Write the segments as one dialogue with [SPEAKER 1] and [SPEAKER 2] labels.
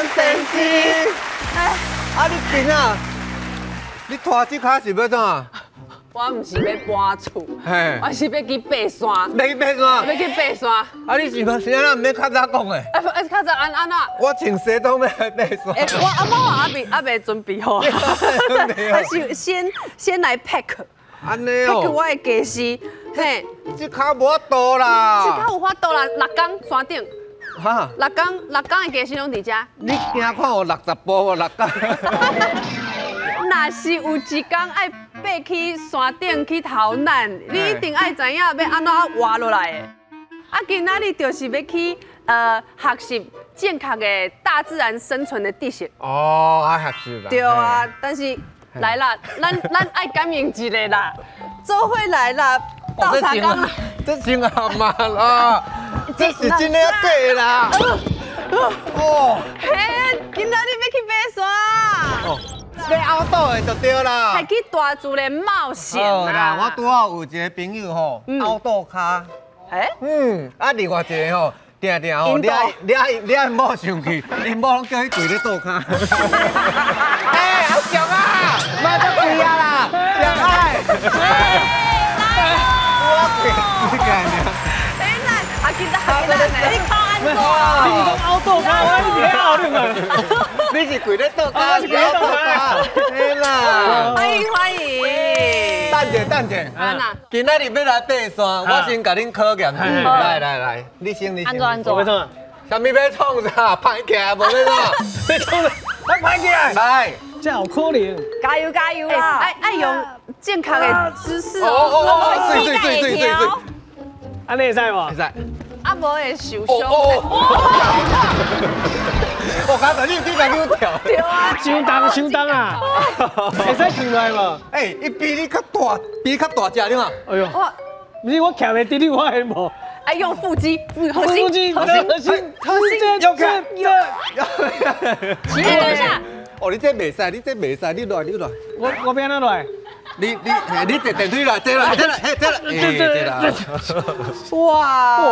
[SPEAKER 1] 南先生。啊，你囡仔，你拖這跤是欲怎？
[SPEAKER 2] 我毋是欲搬厝，我是欲去爬山。
[SPEAKER 1] 欲去爬山？
[SPEAKER 2] 欲去爬山。
[SPEAKER 1] 啊，你是是按怎毋免較早講的？
[SPEAKER 2] 哎，哎，較早按按怎？
[SPEAKER 1] 我穿西裝欲來爬山。
[SPEAKER 2] 欸，我阿媽我猶未準備好，還是先來 pack。
[SPEAKER 1] 按呢哦。
[SPEAKER 2] pack 我的家私，嘿。
[SPEAKER 1] 這跤無法度啦。
[SPEAKER 2] 這跤有法度啦，六工山頂。
[SPEAKER 1] 哈？
[SPEAKER 2] 六工六工的家私攏佇遮。
[SPEAKER 1] 你驚看有60步無六工？
[SPEAKER 2] 若是有一工愛爬去山頂去逃難，你一定愛知影欲按怎活落來的。啊，今仔日就是欲去學習正確的大自然生存的知識。
[SPEAKER 1] 哦，愛學習啦。
[SPEAKER 2] 對啊，但是來啦，咱愛感應一下啦，做伙來啦，鬥相共。
[SPEAKER 1] 這真頷嘛啦，這是真的假的啦。哦。
[SPEAKER 2] 嘿，今仔日欲去爬山。
[SPEAKER 1] 哦。欲 outdoor 的就對啦，
[SPEAKER 2] 還去大自然冒險
[SPEAKER 1] 啦！我拄好有一個朋友吼，拗倒跤。
[SPEAKER 2] 欸？
[SPEAKER 1] 啊，另外一個吼，定定吼，掠𪜶某生氣，𪜶某攏叫伊跪咧倒跤。欸，阿強啊，莫閣跪啊啦，強愛。我跪，你幹啥？
[SPEAKER 2] 欸，那阿吉達，阿吉達，你靠按怎？
[SPEAKER 3] 你是講拗倒跤，我是佇咧拗你嘛？
[SPEAKER 1] 你是跪咧倒跤，我是跪咧倒跤。嘿啦，
[SPEAKER 2] 歡迎歡迎。
[SPEAKER 1] 等者等者，今仔日欲來爬山，我先共恁考驗。來來來，你先你先。
[SPEAKER 4] 按怎按怎？
[SPEAKER 3] 欲創？
[SPEAKER 1] 啥物欲創啥？歹起來無欲創？
[SPEAKER 3] 欲創？來歹起來。
[SPEAKER 1] 來，
[SPEAKER 3] 這有可能。
[SPEAKER 4] 加油加油啦！
[SPEAKER 2] 愛用正確的姿勢
[SPEAKER 1] 哦哦哦，水水水水水水。
[SPEAKER 3] 按呢會使無？
[SPEAKER 1] 會使。
[SPEAKER 2] 啊，無會受傷。
[SPEAKER 1] 我剛才你你家己跳。
[SPEAKER 2] 對啊。
[SPEAKER 3] 傷重傷重啊！會使停落來無？
[SPEAKER 1] 欸，伊比你較大，比你較大隻，你看。
[SPEAKER 3] 哎呦！毋是我徛袂直，你有發現無？
[SPEAKER 2] 愛用腹肌，
[SPEAKER 3] 腹肌，核心，核心，核心，
[SPEAKER 1] 用看，
[SPEAKER 3] 用。
[SPEAKER 4] 等一下。
[SPEAKER 1] 哦，你這袂使，你這袂使，你來，你來。
[SPEAKER 3] 我欲按怎來？
[SPEAKER 1] 你坐電梯來，坐來，坐來，嘿，坐來，坐來。
[SPEAKER 2] 哇！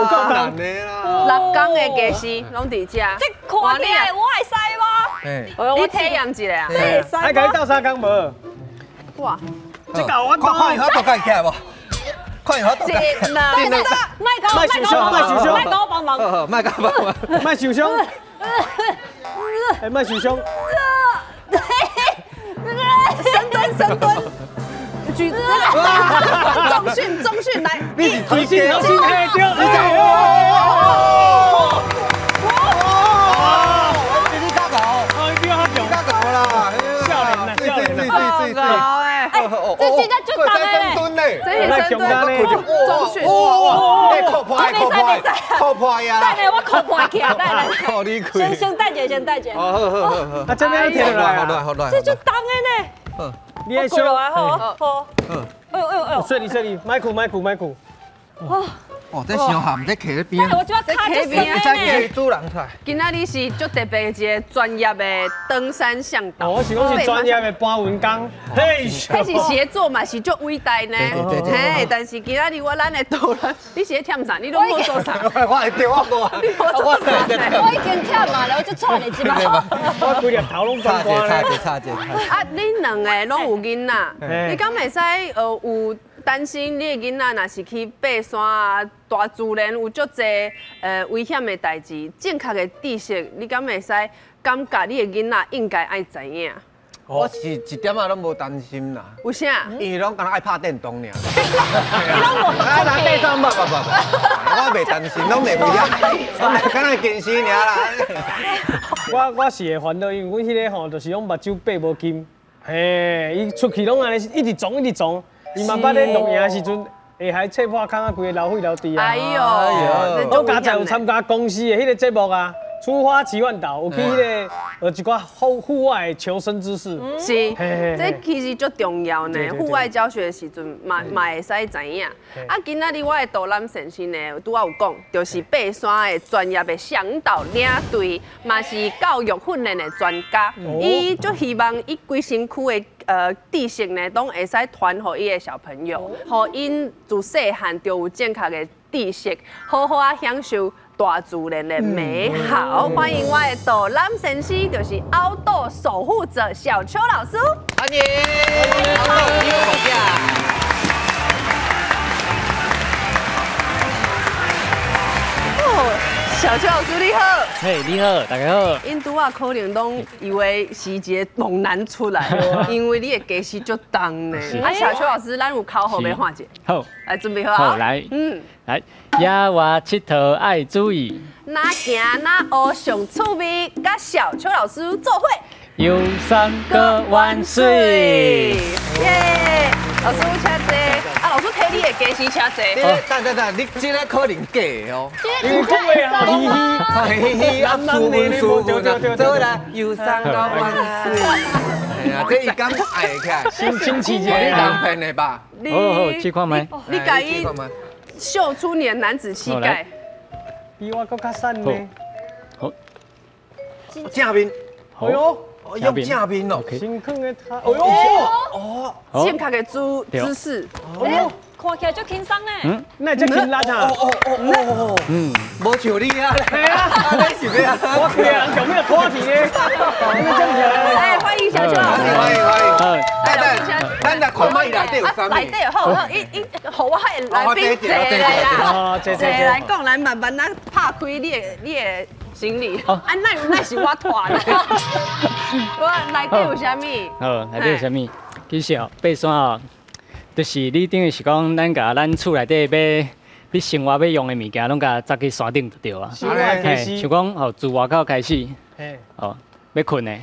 [SPEAKER 3] 夠難
[SPEAKER 1] 的啦。
[SPEAKER 2] 六工的家私攏佇遮。
[SPEAKER 4] 這看起來我會使嗎？
[SPEAKER 2] 你體驗一下啊。
[SPEAKER 3] 愛共你鬥相共無？
[SPEAKER 2] 哇！
[SPEAKER 3] 這夠我
[SPEAKER 1] 看看伊法度家起來無？看伊法度。
[SPEAKER 2] 一、兩、三，
[SPEAKER 4] 莫共
[SPEAKER 3] 莫受傷，莫受傷，
[SPEAKER 4] 莫共我幫忙。
[SPEAKER 1] 莫共幫忙。
[SPEAKER 3] 莫受傷。欸，莫受傷。
[SPEAKER 2] 深蹲，深蹲。舉重訓，重訓來，
[SPEAKER 1] 你是核心，
[SPEAKER 3] 核心，嘿，對，
[SPEAKER 1] 哇！哇！比你較𠢕，
[SPEAKER 3] 比我較強，
[SPEAKER 1] 較𠢕啦，
[SPEAKER 3] 少年啦，少年啦，
[SPEAKER 2] 哎，
[SPEAKER 4] 這真正足重的
[SPEAKER 2] 咧，這是深蹲，重訓，
[SPEAKER 1] 哇哇！扣破，扣破，扣破呀！
[SPEAKER 4] 等下我扣破起來，等下，
[SPEAKER 1] 扣你開。
[SPEAKER 4] 先等者，先等者。
[SPEAKER 1] 好好好好。
[SPEAKER 3] 啊，這邊停落來，
[SPEAKER 1] 好來好來。
[SPEAKER 4] 這足重的呢。
[SPEAKER 3] 你愛小
[SPEAKER 4] 來好，好。哎呦哎呦哎呦！
[SPEAKER 3] 水哩水哩，莫睏莫睏莫睏。
[SPEAKER 4] 哇！
[SPEAKER 1] 哦，這傷譀，這徛咧邊。
[SPEAKER 4] 我就要卡這邊
[SPEAKER 1] 呢。主人出來。
[SPEAKER 2] 今仔日是足特別一個專業的登山向導。
[SPEAKER 3] 我是講是專業的搬運工。嘿，
[SPEAKER 2] 彼是協作嘛，是足偉大呢。嘿，但是今仔日我咱的導覽，你是咧忝啥？你攏無做啥？
[SPEAKER 1] 我會對我無。
[SPEAKER 2] 你無做啥？
[SPEAKER 4] 我已經忝啊，我就喘的一擺。
[SPEAKER 3] 我規粒頭攏
[SPEAKER 1] 差者差者差者。
[SPEAKER 2] 啊，恁兩個攏有囡仔，你敢會使有擔心你的囡仔若是去爬山啊，大自然有足濟危險的代誌，正確的知識，你敢會使感覺你的囡仔應該愛知影？
[SPEAKER 1] 我是一點仔攏無擔心啦。
[SPEAKER 2] 為啥？
[SPEAKER 1] 因為攏敢若愛拍電動爾。
[SPEAKER 4] 伊攏無
[SPEAKER 1] 啊，人爬山無無無無，我袂擔心，攏袂危險，攏敢若近視爾啦。
[SPEAKER 3] 我是會煩惱，因為阮彼个吼，就是講目睭擘無金，嘿，伊出去攏按呢一直撞一直撞。伊嘛捌咧露營的時陣，會害切破空啊，規个流血流滴啊！
[SPEAKER 2] 哎呦，
[SPEAKER 3] 我剛才有參加公司的彼個節目啊，出發奇幻島，有去彼个學一寡戶外求生知識。
[SPEAKER 2] 是，這其實足重要呢。戶外教學的時陣嘛會使知影。啊，今仔日我的導覽先生呢，拄仔有講，就是爬山的專業的向導領隊，嘛是教育訓練的專家。伊足希望伊規身軀的知識呢，攏會使傳予伊的小朋友，予𪜶自細漢就有正確的知識，好好仔享受。大自然的美好。歡迎我的導覽先生，就是outdoor 守護者小邱老師。
[SPEAKER 1] 歡迎。
[SPEAKER 2] 小邱老師你好，
[SPEAKER 5] 嘿，你好，大家好。
[SPEAKER 2] 𪜶拄仔可能攏以為是一个猛男出來，因為你的家私足重呢。啊，小邱老師，咱有口號欲喊者。
[SPEAKER 5] 好，
[SPEAKER 2] 來準備好啊。
[SPEAKER 5] 好，來，來，野外𨑨迌愛注意，
[SPEAKER 2] 哪行哪學上趣味，佮小邱老師做伙。
[SPEAKER 5] 遊山閣玩水。
[SPEAKER 2] 耶！老師請坐。啊，老師提你的家私請坐。
[SPEAKER 1] 等等等，你這个可能假的哦。
[SPEAKER 3] 你講的啊，
[SPEAKER 1] 嘻嘻，啊，舒服舒服，做來遊山閣玩水。哎呀，這伊敢愛起來？
[SPEAKER 3] 新新奇
[SPEAKER 1] 你人騙的吧？
[SPEAKER 5] 好好，試看覓。
[SPEAKER 2] 你共伊秀出你的男子氣概。
[SPEAKER 3] 比我閣較瘦呢。
[SPEAKER 5] 好。
[SPEAKER 1] 正面。
[SPEAKER 3] 哎喲。
[SPEAKER 1] 用正面哦，
[SPEAKER 3] 辛苦的他，哎呦，
[SPEAKER 1] 哦，
[SPEAKER 2] 正確的姿勢，
[SPEAKER 4] 哎呦，看起來足輕鬆呢。
[SPEAKER 3] 那這輕力啊？
[SPEAKER 1] 哦哦哦，無像你啊，
[SPEAKER 3] 係啊，
[SPEAKER 1] 你是咩啊？
[SPEAKER 3] 我規個人強咩拖起呢？
[SPEAKER 2] 哎，歡迎小邱老師，
[SPEAKER 1] 歡迎歡迎。來來，咱來看覓內底有啥物？
[SPEAKER 2] 內底好好，伊伊，予我來賓坐來啦，坐來講，來慢慢仔拍開你的行李。啊，那是我拖的。我內底有啥物？
[SPEAKER 5] 好，內底有啥物？其實哦，爬山哦，就是你等於是講，咱共咱厝內底欲欲生活欲用的物件，攏共紮去山頂就對啊。
[SPEAKER 3] 嘿，
[SPEAKER 5] 像講吼，自外口開始，哦，欲睏的。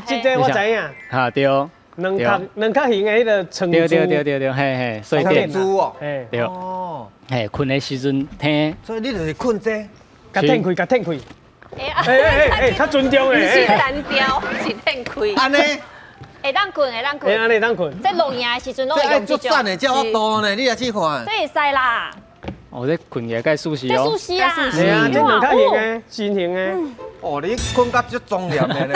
[SPEAKER 3] 這這我知影。
[SPEAKER 5] 哈對。
[SPEAKER 3] 兩殼兩殼型的彼个床
[SPEAKER 5] 對對對對對，嘿嘿，睡墊。
[SPEAKER 1] 哦。
[SPEAKER 5] 對。哦。嘿，睏的時陣聽。
[SPEAKER 1] 所以你就是睏這，
[SPEAKER 3] 共褪開，共褪開。哎哎哎，較尊重的。
[SPEAKER 2] 毋是單調，是褪開。
[SPEAKER 1] 按呢？
[SPEAKER 4] 會當睏，會當睏。
[SPEAKER 3] 按呢會當睏。
[SPEAKER 4] 這露營的時陣攏會用這種。
[SPEAKER 1] 這足的，這我多呢，你來試看。
[SPEAKER 4] 這會使啦。
[SPEAKER 5] 哦，這睏起來蓋舒適哦。
[SPEAKER 4] 這舒適啊。
[SPEAKER 3] 是啊，這兩較型的，新型的。
[SPEAKER 1] 哦，你睏甲足莊嚴的呢。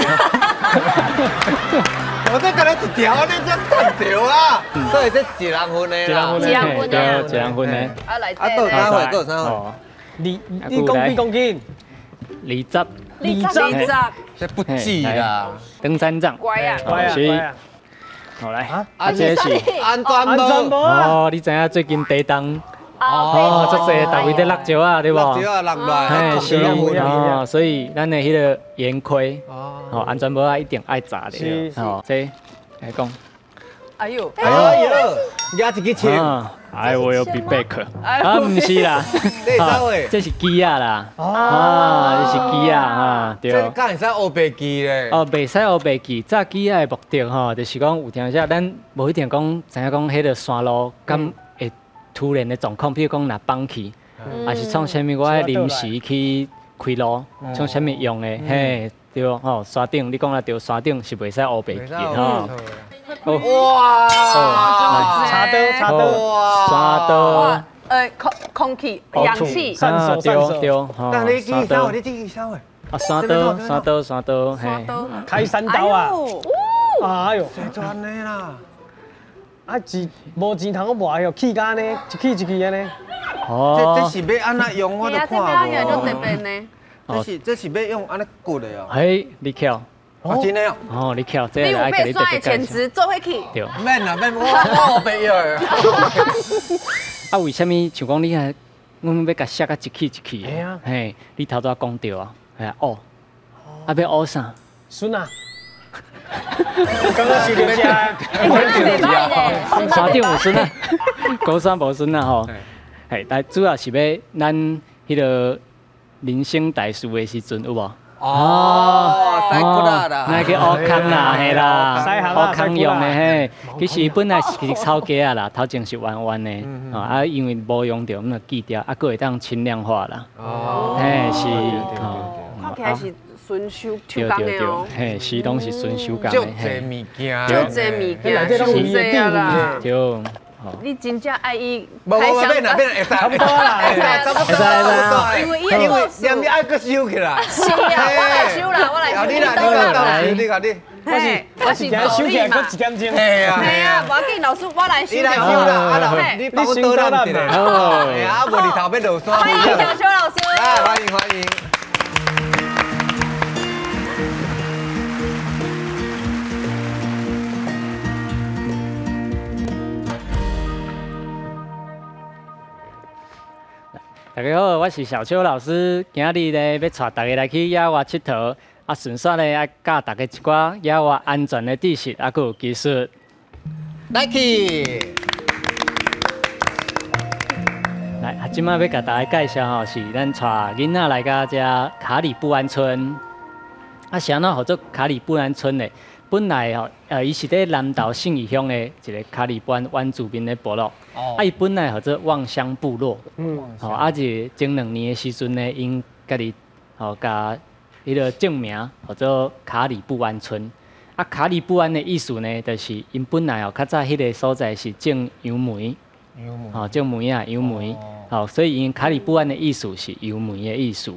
[SPEAKER 1] 我這敢若一條，你這三條啊！所以這一人份的啦。
[SPEAKER 4] 一人份的。
[SPEAKER 5] 一人份的。
[SPEAKER 2] 啊，來。
[SPEAKER 1] 啊，倒三歲，倒三歲。
[SPEAKER 3] 你你講幾公斤？
[SPEAKER 5] 20。
[SPEAKER 3] 20。
[SPEAKER 1] 這不止啦。
[SPEAKER 5] 登山杖。
[SPEAKER 2] 乖啊，
[SPEAKER 3] 乖啊，乖啊。
[SPEAKER 5] 好來，啊，這是
[SPEAKER 1] 安全帽。
[SPEAKER 5] 哦，你知影最近地動？哦，足濟，逐位佇落石仔，對無？
[SPEAKER 1] 落石仔落來，
[SPEAKER 5] 嘿，是哦，所以咱的彼个圓盔，哦，安全帽仔一定愛紮的，哦，這來講。
[SPEAKER 2] 哎呦，
[SPEAKER 1] 哎呦，舉一支槍。
[SPEAKER 5] I will be back。啊，毋是啦，這是機仔啦，啊，這是機仔啊，對。
[SPEAKER 1] 這敢會使烏白記咧？
[SPEAKER 5] 哦，袂使烏白記，紮機仔的目的吼，就是講有當時咱無一定講知影講彼个山路敢會突然的狀況，比如講若崩去，抑是創啥物，我愛臨時去開路，創啥物用的，嘿，對吼，山頂你講啦對，山頂是袂使烏白記吼。
[SPEAKER 1] 哇！
[SPEAKER 3] 插刀，插刀，
[SPEAKER 5] 山刀，
[SPEAKER 2] 空氣、氧氣，
[SPEAKER 3] 散手，
[SPEAKER 5] 對對，
[SPEAKER 1] 但你記啥？你記啥？
[SPEAKER 5] 啊，山刀，山刀，山刀，嘿，
[SPEAKER 3] 開山刀啊！哎呦，
[SPEAKER 1] 誰賺的啦？
[SPEAKER 3] 啊，錢無錢通我賣哦，氣甲按呢，一氣一氣按呢。
[SPEAKER 5] 哦，
[SPEAKER 1] 這是欲按怎用我都看無。
[SPEAKER 2] 這就特別呢。
[SPEAKER 1] 這是欲用按呢割的哦。
[SPEAKER 5] 嘿，你巧。
[SPEAKER 1] 哦，真的哦。
[SPEAKER 5] 哦，你巧，這
[SPEAKER 2] 你有
[SPEAKER 5] 愛共你
[SPEAKER 2] 爬山的
[SPEAKER 5] 特別介紹。
[SPEAKER 2] 潛質，做伙去。
[SPEAKER 5] 對。
[SPEAKER 1] 免啦，免，我白藥。
[SPEAKER 5] 啊，為啥物像講你啊，阮欲共摔甲一氣一氣的？嘿，你頭拄仔講著啊，嘿啊，烏，啊欲烏啥？
[SPEAKER 3] 孫啊。剛剛是你家。
[SPEAKER 5] 山頂有孫啊，高山無孫啊吼。嘿，但主要是欲咱彼个人生大事的時陣有無？
[SPEAKER 1] 哦，使骨力啦，
[SPEAKER 5] 那去烏空啦，嘿啦，烏空用的嘿。其實本來是其實草雞仔啦，頭前是彎彎的，啊，因為無用著，阮就锯掉，啊，閣會當輕量化啦。哦，嘿是，
[SPEAKER 2] 看起來是純手手工的哦。
[SPEAKER 5] 嘿，是攏是純手工的。
[SPEAKER 1] 足濟物件，
[SPEAKER 2] 足濟物件，傷濟啊啦。
[SPEAKER 5] 對。
[SPEAKER 2] 你真正愛伊
[SPEAKER 1] 無無免啦，免啦，會使，
[SPEAKER 3] 差不多啦，
[SPEAKER 1] 會使，差不多，差不多。
[SPEAKER 2] 因為伊
[SPEAKER 1] 因為連你愛閣收起來。
[SPEAKER 2] 是啊，我來收啦，我來收。
[SPEAKER 1] 你啦，你啦，你啦，你。
[SPEAKER 2] 我是
[SPEAKER 3] 收起來閣一點鐘。
[SPEAKER 1] 嘿啊，
[SPEAKER 2] 嘿啊，無要緊，老師我來收。
[SPEAKER 1] 你來收啦，啊老，你幫我倒攬一下。哦，啊無日頭欲落山。
[SPEAKER 2] 歡迎小邱老師。
[SPEAKER 1] 來。来，歡迎歡迎。
[SPEAKER 5] 大家好，我是小邱老師，今日咧欲帶大家來去野外𨑨迌，啊，順紲咧愛教大家一寡野外安全的知識，啊，閣有技術。
[SPEAKER 1] 來去。
[SPEAKER 5] 來，啊，這擺欲共大家介紹吼，是咱帶囡仔來到這卡里布安村。啊，是按怎號做卡里布安村呢？本來吼，伊是佇南投信義鄉的一個卡里布安原住民的部落。啊，伊本來號做望鄉部落。吼，啊，是前2年的時陣呢，𪜶家己吼共彼个正名號做卡里布安村。啊，卡里布安的意思呢，就是𪜶本來哦較早彼个所在是種楊梅，吼，種梅仔、楊梅，吼，所以𪜶卡里布安的意思是楊梅的意思。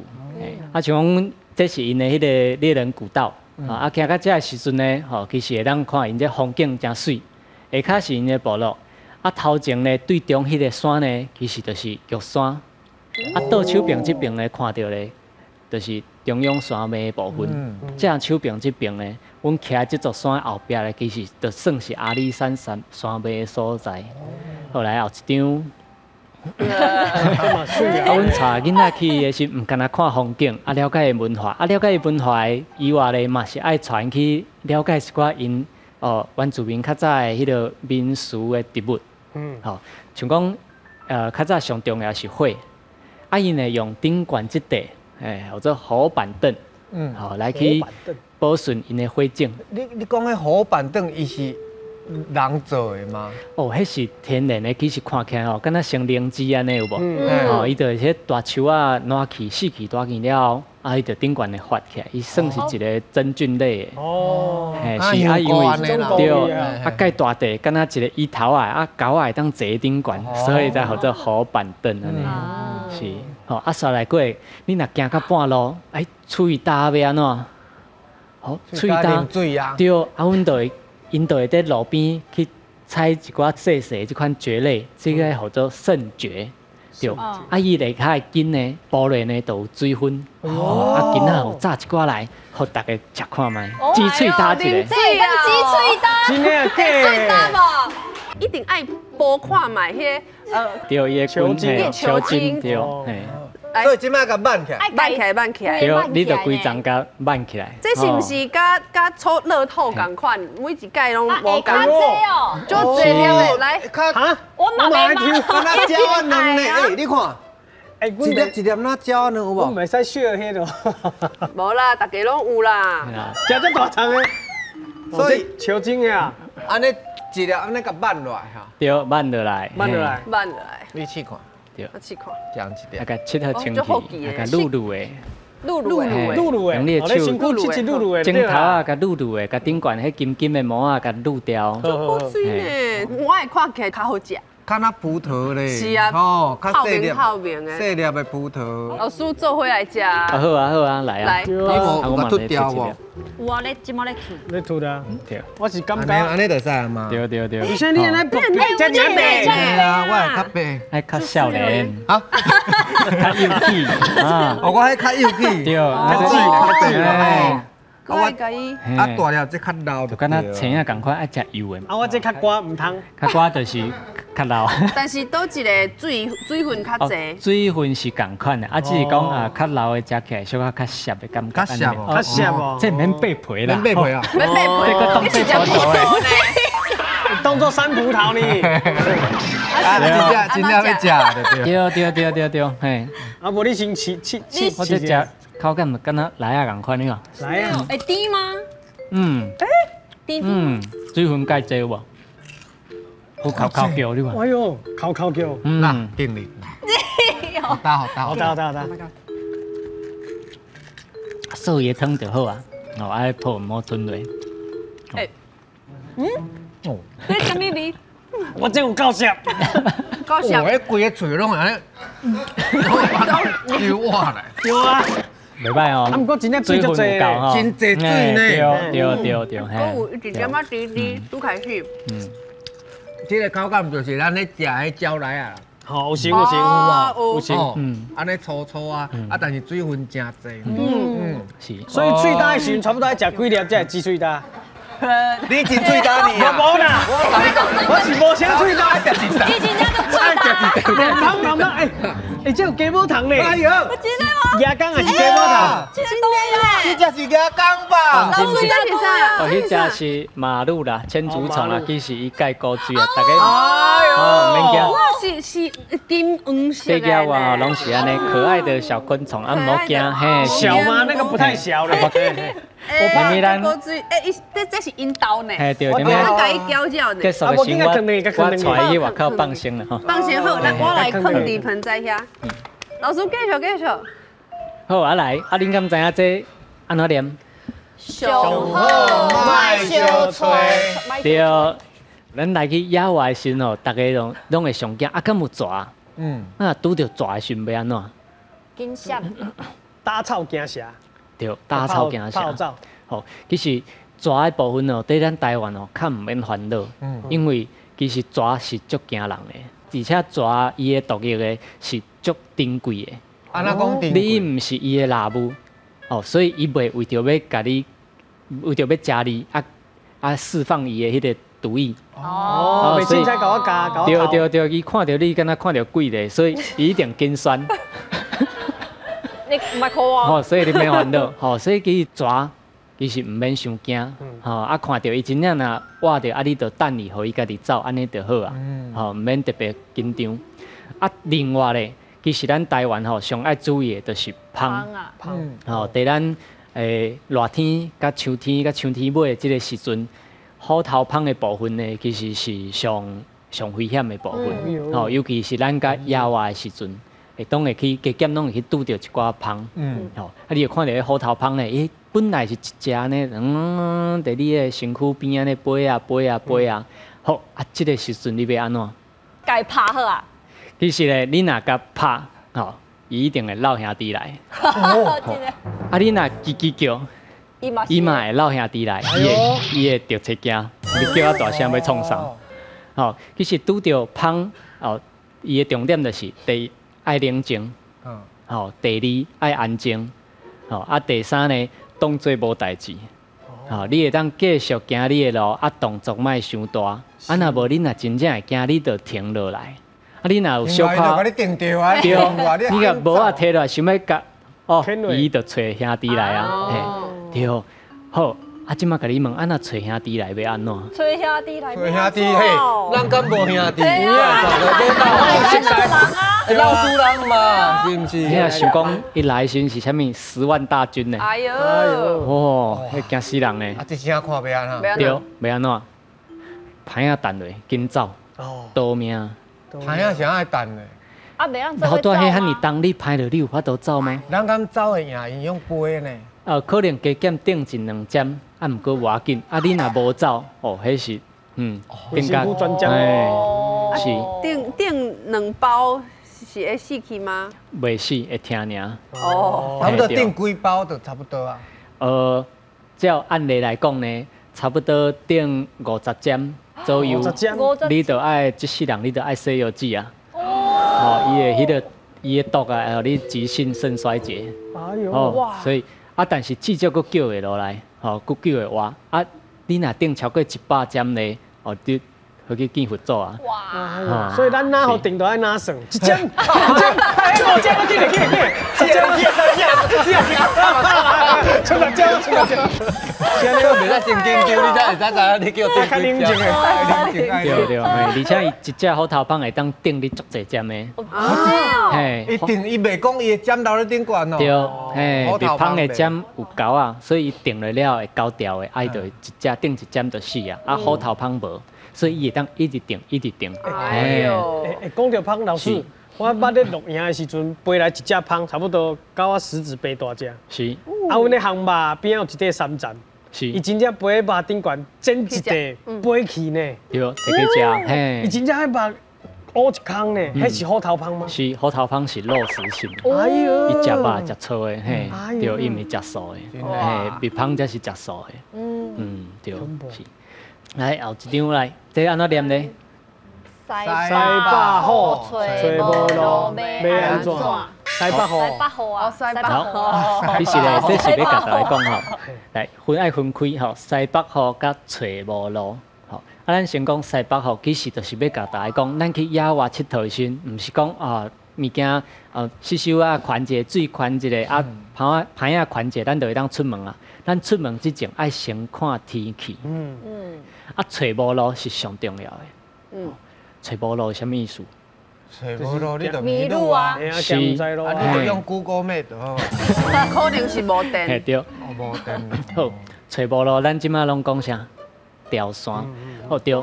[SPEAKER 5] 啊，像講這是𪜶的彼个獵人古道。啊，行到這的時陣呢，吼，其實會當看𪜶這風景誠媠，下跤是𪜶的部落，啊，頭前呢對中彼个山呢，其實就是玉山，啊，倒手邊這邊呢看著咧，就是中央山脈的部分。正手邊這邊呢，阮徛這座山後壁咧，其實就算是阿里山山山脈的所在。後來後一張。啊，阮帶囡仔去的是毋干焦看風景，啊，了解伊文化，啊，了解伊文化的以外咧，嘛是愛帶𪜶去了解一寡𪜶哦原住民較早的彼个民俗的植物。吼，像講，較早上重要是火，啊，𪜶會用頂懸這塊，號做火板凳，吼，來去保存𪜶的火種。
[SPEAKER 1] 你講彼火板凳，伊是人做的嗎？
[SPEAKER 5] 哦，彼是天然的，其實看起來吼，敢若像靈芝按呢有無？哦，伊就彼大樹仔爛去、死去、大去了後，啊，伊就頂懸會發起來，伊算是一個真菌類的。哦，嘿，是啊，因為對，啊，蓋大塊，敢若一個椅頭仔，啊，狗仔會當坐頂懸，所以才號做火板凳按呢。是，吼，啊，煞來過，你若行到半路，哎，喙焦欲按怎？好，喙焦，對，啊，阮就會。𪜶就會佇路邊去採一寡細細這款蕨類，這个號做腎蕨，對。啊，伊下跤的根呢，剝落呢就有水分，啊，今仔有炸一寡來，予大家食看覓，雞喙焦一个，
[SPEAKER 4] 雞喙焦，
[SPEAKER 3] 真的假的？
[SPEAKER 2] 一定愛剝看覓彼个，
[SPEAKER 5] 對，伊的根，球莖，對，嘿。
[SPEAKER 1] 所以這擺共挽起來，
[SPEAKER 2] 挽起來，挽起來。
[SPEAKER 5] 對，你就規叢共挽起來。
[SPEAKER 2] 這是毋是佮佮抽樂透仝款？每一屆攏無仝。就這粒的來。
[SPEAKER 3] 哈？
[SPEAKER 4] 我嘛袂買。
[SPEAKER 1] 敢若鳥仔卵呢？欸，你看，一粒一粒若鳥仔卵有無？
[SPEAKER 3] 我袂使笑彼个。
[SPEAKER 2] 無啦，大家攏有啦。
[SPEAKER 3] 食這大叢的，
[SPEAKER 1] 所以
[SPEAKER 3] 超精的啊。
[SPEAKER 1] 按呢一粒按呢共挽落來哈。
[SPEAKER 5] 對，挽落來。
[SPEAKER 3] 挽落來。
[SPEAKER 2] 挽落來。
[SPEAKER 1] 你試看。
[SPEAKER 5] 對，
[SPEAKER 2] 我試看，
[SPEAKER 1] 這樣一粒，
[SPEAKER 5] 啊，共切好清氣，啊，共滷滷的，
[SPEAKER 2] 滷滷的，
[SPEAKER 3] 滷滷的，
[SPEAKER 5] 用你的手，整頭啊，共滷滷的，共頂懸彼金金的膜啊，共滷掉。
[SPEAKER 2] 好媠呢，我會看起來較好食。
[SPEAKER 1] 較若葡萄咧，
[SPEAKER 2] 是啊，
[SPEAKER 1] 吼，較細粒，
[SPEAKER 2] 透明的，
[SPEAKER 1] 細粒的葡萄。
[SPEAKER 2] 老師做伙來食。
[SPEAKER 5] 啊好啊好啊，來啊。
[SPEAKER 2] 來，
[SPEAKER 1] 你無有吐掉無？
[SPEAKER 4] 有啊，咧這麼咧吐。
[SPEAKER 3] 咧吐啦。
[SPEAKER 5] 對。
[SPEAKER 3] 我是感覺。
[SPEAKER 1] 按呢就使啊嘛。
[SPEAKER 5] 對對對。
[SPEAKER 3] 而且你按呢白，這麼白。
[SPEAKER 1] 啊，我會較白。
[SPEAKER 5] 愛較少年。
[SPEAKER 1] 啊。
[SPEAKER 5] 較幼氣。啊。
[SPEAKER 1] 哦，我彼較幼氣。
[SPEAKER 5] 對。
[SPEAKER 1] 較水，較水。
[SPEAKER 2] 我會伊。
[SPEAKER 1] 啊，大粒這較老。
[SPEAKER 5] 就敢若青仔仝款，愛食油的。
[SPEAKER 3] 啊，我這較乾毋通。
[SPEAKER 5] 較乾就是較老。
[SPEAKER 2] 但是佗一个水分較濟。
[SPEAKER 5] 水分是仝款的，啊，只是講啊，較老的食起來小可較澀的感覺。
[SPEAKER 1] 較澀哦，
[SPEAKER 3] 較澀哦。
[SPEAKER 5] 這免掰皮啦。
[SPEAKER 1] 免掰皮啊。
[SPEAKER 2] 免掰皮。
[SPEAKER 5] 這個當做葡萄的。
[SPEAKER 3] 當做山葡萄呢。
[SPEAKER 1] 啊，真正真正欲食對。
[SPEAKER 5] 對對對對對，嘿。
[SPEAKER 3] 啊，無你先試試試。
[SPEAKER 5] 我這食口感就敢若梨仔仝款，你看。
[SPEAKER 3] 梨仔。
[SPEAKER 4] 會甜嗎？
[SPEAKER 5] 嗯。
[SPEAKER 4] 甜。
[SPEAKER 5] 嗯，水分蓋濟有無？好口口叫你看。
[SPEAKER 3] 哎呦，口口叫。
[SPEAKER 1] 嗯，定力。好大好大
[SPEAKER 3] 好大好大好大。
[SPEAKER 5] 素伊的湯就好啊，哦，愛泡毋好吞落。
[SPEAKER 2] 欸，嗯，哦，
[SPEAKER 4] 這啥物味？
[SPEAKER 3] 我這有夠澀。
[SPEAKER 2] 夠澀。
[SPEAKER 1] 我彼規个喙攏按呢，流我來。
[SPEAKER 3] 對啊。
[SPEAKER 5] 袂歹哦。
[SPEAKER 3] 啊，毋過真正水足濟，
[SPEAKER 1] 真濟水呢。
[SPEAKER 5] 對對對，
[SPEAKER 2] 閣有一點仔甜甜，拄開始。
[SPEAKER 1] 嗯。這个口感就是咱咧食彼蕉梨仔。
[SPEAKER 3] 好，有型有型
[SPEAKER 2] 哦
[SPEAKER 3] 有型。
[SPEAKER 1] 哦，按呢粗粗啊，啊，但是水分真濟。嗯，
[SPEAKER 5] 是。
[SPEAKER 3] 所以喙焦的時陣，差不多愛食幾粒才會止喙焦。
[SPEAKER 1] 你真喙焦你啊！
[SPEAKER 3] 無啦，我是無啥喙焦。
[SPEAKER 4] 你真正就喙焦。
[SPEAKER 3] 蜂蜂蜂，哎哎，這有雞母糖咧。
[SPEAKER 1] 哎呦，
[SPEAKER 3] 牙公還是雞母糖？
[SPEAKER 4] 真的
[SPEAKER 1] 這只是牙公吧？
[SPEAKER 2] 老師這是啥？
[SPEAKER 5] 哦，彼隻是馬路啦，千足蟲啦，其實伊蓋古水啊，大家
[SPEAKER 1] 哎呦，
[SPEAKER 5] 哦，免驚。
[SPEAKER 2] 哇，是是金黃色
[SPEAKER 5] 這
[SPEAKER 2] 的
[SPEAKER 5] 个哇，攏是按呢可愛的小昆蟲，啊，毋好驚，嘿，
[SPEAKER 3] 小嗎？那個不太小咧。
[SPEAKER 2] 我
[SPEAKER 5] 怕咱
[SPEAKER 2] 古水，欸，伊這這是𪜶兜呢，
[SPEAKER 5] 嘿對，
[SPEAKER 2] 我共伊搅搅呢。
[SPEAKER 5] 結束的時我我帶伊去外口放生啦吼。
[SPEAKER 2] 放生好，來我來囥佇盆栽遐。老師繼續繼續。
[SPEAKER 5] 好啊來，啊恁敢知影這按怎念？
[SPEAKER 4] 上好
[SPEAKER 1] 莫相揣。
[SPEAKER 5] 對，咱來去野外的時吼，逐家攏攏會上驚，啊，敢有蛇？啊，拄著蛇的時陣欲按怎？
[SPEAKER 4] 緊閃。
[SPEAKER 3] 打草驚蛇。
[SPEAKER 5] 對，打草驚蛇。
[SPEAKER 3] 走。
[SPEAKER 5] 吼，其實蛇的部分哦，佇咱台灣哦，較毋免煩惱，因為其實蛇是足驚人的，而且蛇伊的毒液的是足珍貴的。
[SPEAKER 1] 按怎講珍貴？
[SPEAKER 5] 你毋是伊的獵物，哦，所以伊袂為著欲共你，為著欲食你，啊啊釋放伊的彼个毒液。
[SPEAKER 3] 哦，袂凊彩共我咬，共我
[SPEAKER 5] 對對對，伊看著你敢若看著鬼咧，所以伊一定緊酸。
[SPEAKER 4] 你毋愛哭啊？
[SPEAKER 5] 吼，所以你免煩惱，吼，所以其實蛇其實毋免傷驚，吼啊，看著伊真正若倚著啊，你就等伊，予伊家己走，按呢就好啊，吼，毋免特別緊張。啊，另外咧，其實咱台灣吼上愛注意的就是蜂，
[SPEAKER 4] 蜂，
[SPEAKER 5] 吼，佇咱熱天佮秋天佮秋天尾的這个時陣，虎頭蜂的部分呢，其實是上上危險的部分，吼，尤其是咱佮野外的時陣。會當會去加減攏會去拄著一寡蜂，吼，啊，你會看著彼虎頭蜂咧，伊本來是一隻呢，佇你的身軀邊按呢飛啊飛啊飛啊，好，啊，這个時陣你欲按怎？
[SPEAKER 4] 共伊拍好啊！
[SPEAKER 5] 其實咧，你若共拍，吼，伊一定會落兄弟來。啊，你若吱吱叫，伊嘛會落兄弟來，伊會著揣驚，你叫啊大聲欲創啥？吼，其實拄著蜂，哦，伊的重點就是第一愛冷靜，吼，第二愛安靜，吼，啊，第三呢，當做無代誌，吼，你會當繼續行你的路，啊，動作莫傷大，啊，若無你若真正會驚，你就停落來，啊，你若有小可，
[SPEAKER 1] 對，
[SPEAKER 5] 你共帽仔提落來，想欲共，哦，伊就揣兄弟來啊，嘿，對，好。啊，這馬共你問，啊，若揣兄弟來欲按怎？
[SPEAKER 4] 揣兄弟來，
[SPEAKER 1] 揣兄弟嘿，咱敢無兄弟？老師人嘛，是毋是？
[SPEAKER 5] 你若想講，伊來時是啥物十萬大軍呢？
[SPEAKER 2] 哎喲，
[SPEAKER 5] 哦，彼驚死人呢！
[SPEAKER 1] 啊，這聲看欲按怎？
[SPEAKER 5] 對，欲按怎？歹仔等落，緊走，逃命。
[SPEAKER 1] 歹仔是愛等的。
[SPEAKER 4] 啊，袂當
[SPEAKER 5] 老大彼遐爾重，你歹落，你有法度走嗎？
[SPEAKER 1] 咱敢走會贏？𪜶用飛呢？
[SPEAKER 5] 可能加減頂一兩針，啊，毋過無要緊。啊，你若無走，哦，彼是，
[SPEAKER 3] 頂加，
[SPEAKER 5] 是。
[SPEAKER 2] 頂頂兩包是會死去嗎？
[SPEAKER 5] 袂死，會疼爾。
[SPEAKER 2] 哦，
[SPEAKER 1] 差不多頂幾包就差不多啊。
[SPEAKER 5] 照按例來講呢，差不多頂50針左右，你就愛這世人，你就愛洗藥紙啊。哦，伊的彼个，伊的毒啊，予你急性腎衰竭。
[SPEAKER 3] 哎喲，
[SPEAKER 5] 哦，所以。啊，但是至少閣救會落來，吼，閣救會活。啊，你若頂超過100針咧，哦，你回去見佛祖啊。
[SPEAKER 3] 哇！所以咱哪予定都愛哪算，一針，一針，哎，五針，我緊來緊來緊來，一針，
[SPEAKER 1] 一針，一針，
[SPEAKER 3] 出六針，出六針。
[SPEAKER 1] 現在袂使神經叫，你才會使知影你叫頂幾針。
[SPEAKER 5] 對對，而且伊一隻虎頭蜂會當頂你足濟針的。
[SPEAKER 1] 嘿，伊頂伊袂講伊的針留咧頂懸哦。
[SPEAKER 5] 對，嘿，蜜蜂的針有厚啊，所以伊頂落了會厚掉的，啊，伊就一隻頂一針就死啊。啊，虎頭蜂無，所以伊會當一直頂，一直頂。
[SPEAKER 2] 哎喲，
[SPEAKER 3] 欸，講著蜂老師，我捌咧露營的時陣，飛來一隻蜂，差不多佮我食指臂大隻。
[SPEAKER 5] 是。
[SPEAKER 3] 啊，阮咧烘肉邊有一塊三層。
[SPEAKER 5] 是。
[SPEAKER 3] 伊真正飛佇肉頂懸，剪一塊飛去呢。
[SPEAKER 5] 對，摕去食。嘿。
[SPEAKER 3] 伊真正彼肉烏一空呢，彼是虎頭蜂嗎？
[SPEAKER 5] 是，虎頭蜂是肉食性。
[SPEAKER 3] 哎喲。
[SPEAKER 5] 伊食肉食粗的，嘿，對，伊毋是食素的，嘿，蜜蜂才是食素的。嗯，對，是。來，後一張來，這按怎念咧？
[SPEAKER 4] 西
[SPEAKER 3] 西北雨，揣無路，欲按怎？西北
[SPEAKER 4] 西
[SPEAKER 3] 雨，
[SPEAKER 4] 北雨啊，
[SPEAKER 2] 西北
[SPEAKER 4] 雨。
[SPEAKER 5] 其實咧，這是欲共大家講吼，來分愛分開吼，西北雨佮揣無路吼。啊，咱先講西北雨，其實就是欲共大家講，咱去野外𨑨迌的時陣，毋是講啊物件吸收啊寬一下，水寬一下啊，芳仔芳仔寬一下，咱就會當出門啊。咱出門之前愛先看天氣。啊，揣無路是上重要的。揣無路是啥物意思？
[SPEAKER 1] 揣無路你就
[SPEAKER 4] 迷路啊！
[SPEAKER 3] 是，
[SPEAKER 1] 啊，你就用 Google Map 就好。
[SPEAKER 2] 可能是無電。
[SPEAKER 5] 嘿對。
[SPEAKER 1] 哦，無電。
[SPEAKER 5] 好，揣無路，咱這擺攏講啥？調山。好對，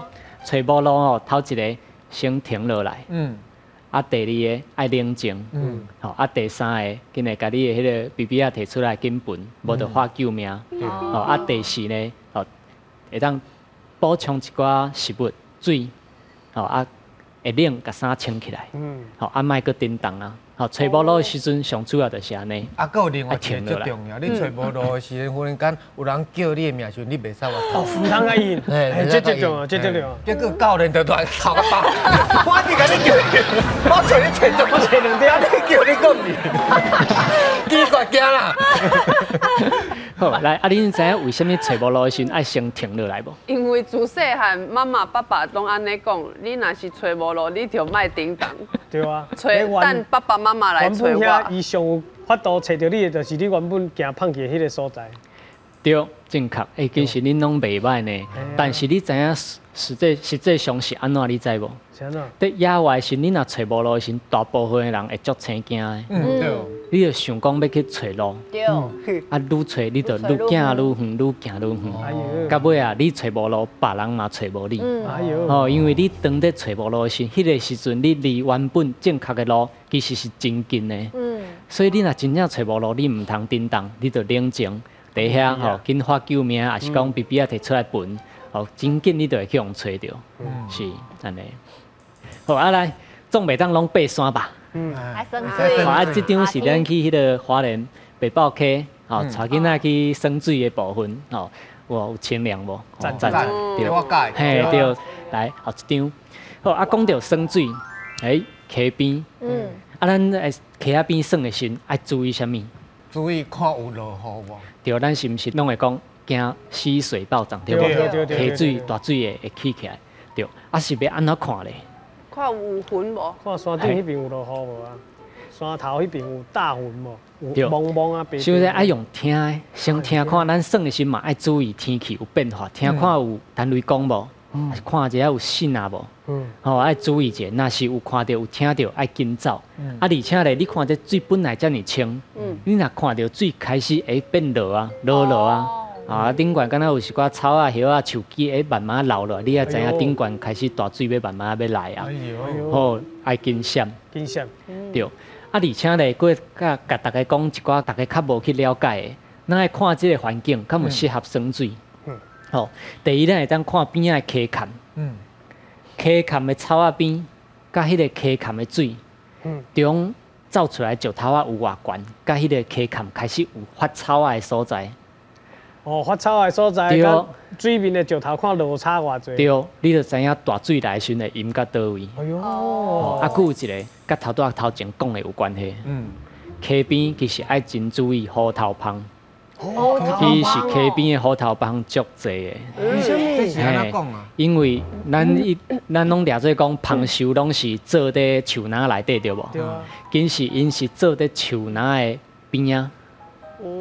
[SPEAKER 5] 揣無路吼，頭一个先停落來。啊，第二个愛冷靜。好，啊，第三个，緊來共你的彼个 BB 仔提出來緊糞，無就喊救命。好，啊，第四呢，吼，會當補充一寡食物、水。吼啊，會冷，共衫穿起來。吼啊，莫閣振動啊！吼，揣無路的時陣，上主要就是按呢。
[SPEAKER 1] 啊，閣有另外一个最重要，你揣無路的時陣，忽然間有人叫你的名時，你袂使回頭。
[SPEAKER 3] 哦，毋通共應。嘿，這最重要，這最重要。
[SPEAKER 1] 結果教練就來頭殼爆，我一直共你叫你，我揣你揣足，我揣兩點，你叫你閣毋是，奇怪驚啦。
[SPEAKER 5] 好，來，啊，恁知影為啥物揣無路的時陣愛先停落來無？
[SPEAKER 2] 因為自細漢媽媽爸爸攏按呢講，你若是揣無路，你就莫振動。
[SPEAKER 3] 對啊。
[SPEAKER 2] 揣等爸爸媽媽來揣我。
[SPEAKER 3] 伊上有法度揣著你的，就是你原本行放棄的彼个所在。
[SPEAKER 5] 對，正確。欸，其實恁攏袂䆀呢，但是你知影實際上是按怎？你知無？
[SPEAKER 3] 是按怎？
[SPEAKER 5] 佇野外時，你若揣無路的時，大部分的人會足生驚的。
[SPEAKER 1] 嗯，對。
[SPEAKER 5] 你就想講欲去揣路。
[SPEAKER 4] 對。
[SPEAKER 5] 啊，愈揣你就愈行愈遠，愈行愈遠。到尾啊，你揣無路，別人嘛揣無你。
[SPEAKER 3] 哎喲。
[SPEAKER 5] 哦，因為你當咧揣無路的時，彼个時陣你離原本正確的路其實是真近的。所以你若真正揣無路，你毋通振動，你就冷靜。佇遐吼，緊喊救命，抑是講 BB 仔提出來糞，吼，真緊你就會去予揣著，是按呢。好啊，來，總袂當攏爬山吧？
[SPEAKER 4] 愛耍水。
[SPEAKER 5] 啊，這張是咱去彼个花蓮白豹溪，吼，帶囡仔去耍水的部分，吼，有清涼無？
[SPEAKER 1] 讚讚，對，我佮意。
[SPEAKER 5] 嘿，對，來，後一張。好啊，講著耍水，欸，溪邊，啊，咱佇溪仔邊耍的時陣愛注意啥物？
[SPEAKER 1] 注意看有落雨無？
[SPEAKER 5] 對，咱是毋是攏會講驚溪水暴漲，對無？溪水大水會起起來，對。啊，是欲按怎看咧？
[SPEAKER 2] 看有雲無？
[SPEAKER 3] 看山頂彼邊有落雨無啊？山頭彼邊有大雲無？有濛濛啊，白。
[SPEAKER 5] 所以愛用聽的，先聽看。咱耍的時嘛愛注意天氣有變化，聽看有彈雷公無？看一下有信仔無？吼，愛注意者。若是有看著有聽著，愛緊走。啊，而且咧，你看這水本來遮爾清，你若看著水開始會變濁啊，濁濁啊，啊，頂懸敢若有一寡草啊、葉啊、樹枝會慢慢流落來，你也知影頂懸開始大水欲慢慢欲來啊。好，愛緊閃。
[SPEAKER 3] 緊閃。
[SPEAKER 5] 對。啊，而且咧，閣共共大家講一寡大家較無去了解的，咱愛看這个環境，敢有適合耍水。吼，第一，咱會當看邊仔的溪崁，溪崁的草仔邊，佮彼个溪崁的水，中走出來石頭仔有偌懸，佮彼个溪崁開始有發草仔的所在。
[SPEAKER 3] 哦，發草仔的所在，佮水面的石頭看落差偌濟。
[SPEAKER 5] 對，你就知影大水來的時陣會淹到佗位。
[SPEAKER 3] 哎喲，
[SPEAKER 5] 啊，閣有一个，佮頭拄仔頭前講的有關係。溪邊其實愛真注意斧頭蜂。其實溪邊的斧頭蜂足濟的。
[SPEAKER 1] 這是按怎講啊？
[SPEAKER 5] 因為咱攏掠做講蜂泅攏是做佇樹林內底對無？
[SPEAKER 3] 對啊。
[SPEAKER 5] 其實𪜶是做佇樹林的邊仔，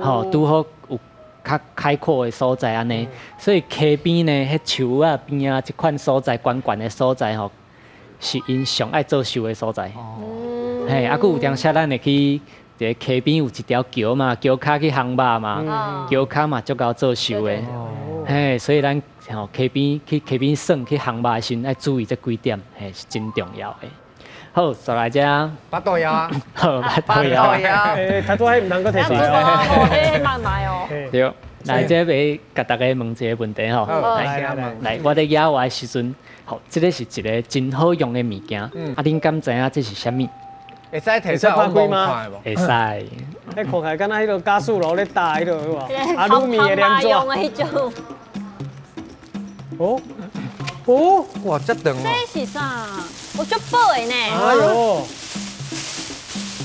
[SPEAKER 5] 吼，拄好有較開闊的所在按呢。所以溪邊呢，彼樹仔邊仔這款所在，懸懸的所在吼，是𪜶上愛做泅的所在。嘿，啊，閣有當時咱會去。佇溪邊有一條橋嘛，橋跤去烘肉嘛，橋跤嘛足𠢕做泅的，嘿，所以咱吼溪邊去溪邊耍去烘肉的時陣，愛注意這幾點，嘿，是真重要的。好，再來這。
[SPEAKER 1] 腹肚枵啊！
[SPEAKER 5] 好，腹肚枵。
[SPEAKER 3] 欸，頭拄仔彼毋通閣提出來
[SPEAKER 4] 哦，彼慢來哦。
[SPEAKER 5] 對，來這欲共大家問一个問題吼。來，來，我佇野外的時陣，吼，這个是一个真好用的物件。啊，恁敢知影這是啥物？
[SPEAKER 1] 會使提出來我摸看無？
[SPEAKER 5] 會使。
[SPEAKER 3] 彼看起來敢若彼个加速爐咧打彼个有無？阿魯米的黏紙。
[SPEAKER 4] 用的彼種。
[SPEAKER 3] 哦。哦，
[SPEAKER 1] 哇，這長哦！
[SPEAKER 4] 這是啥？我足薄的呢。
[SPEAKER 3] 哎呦，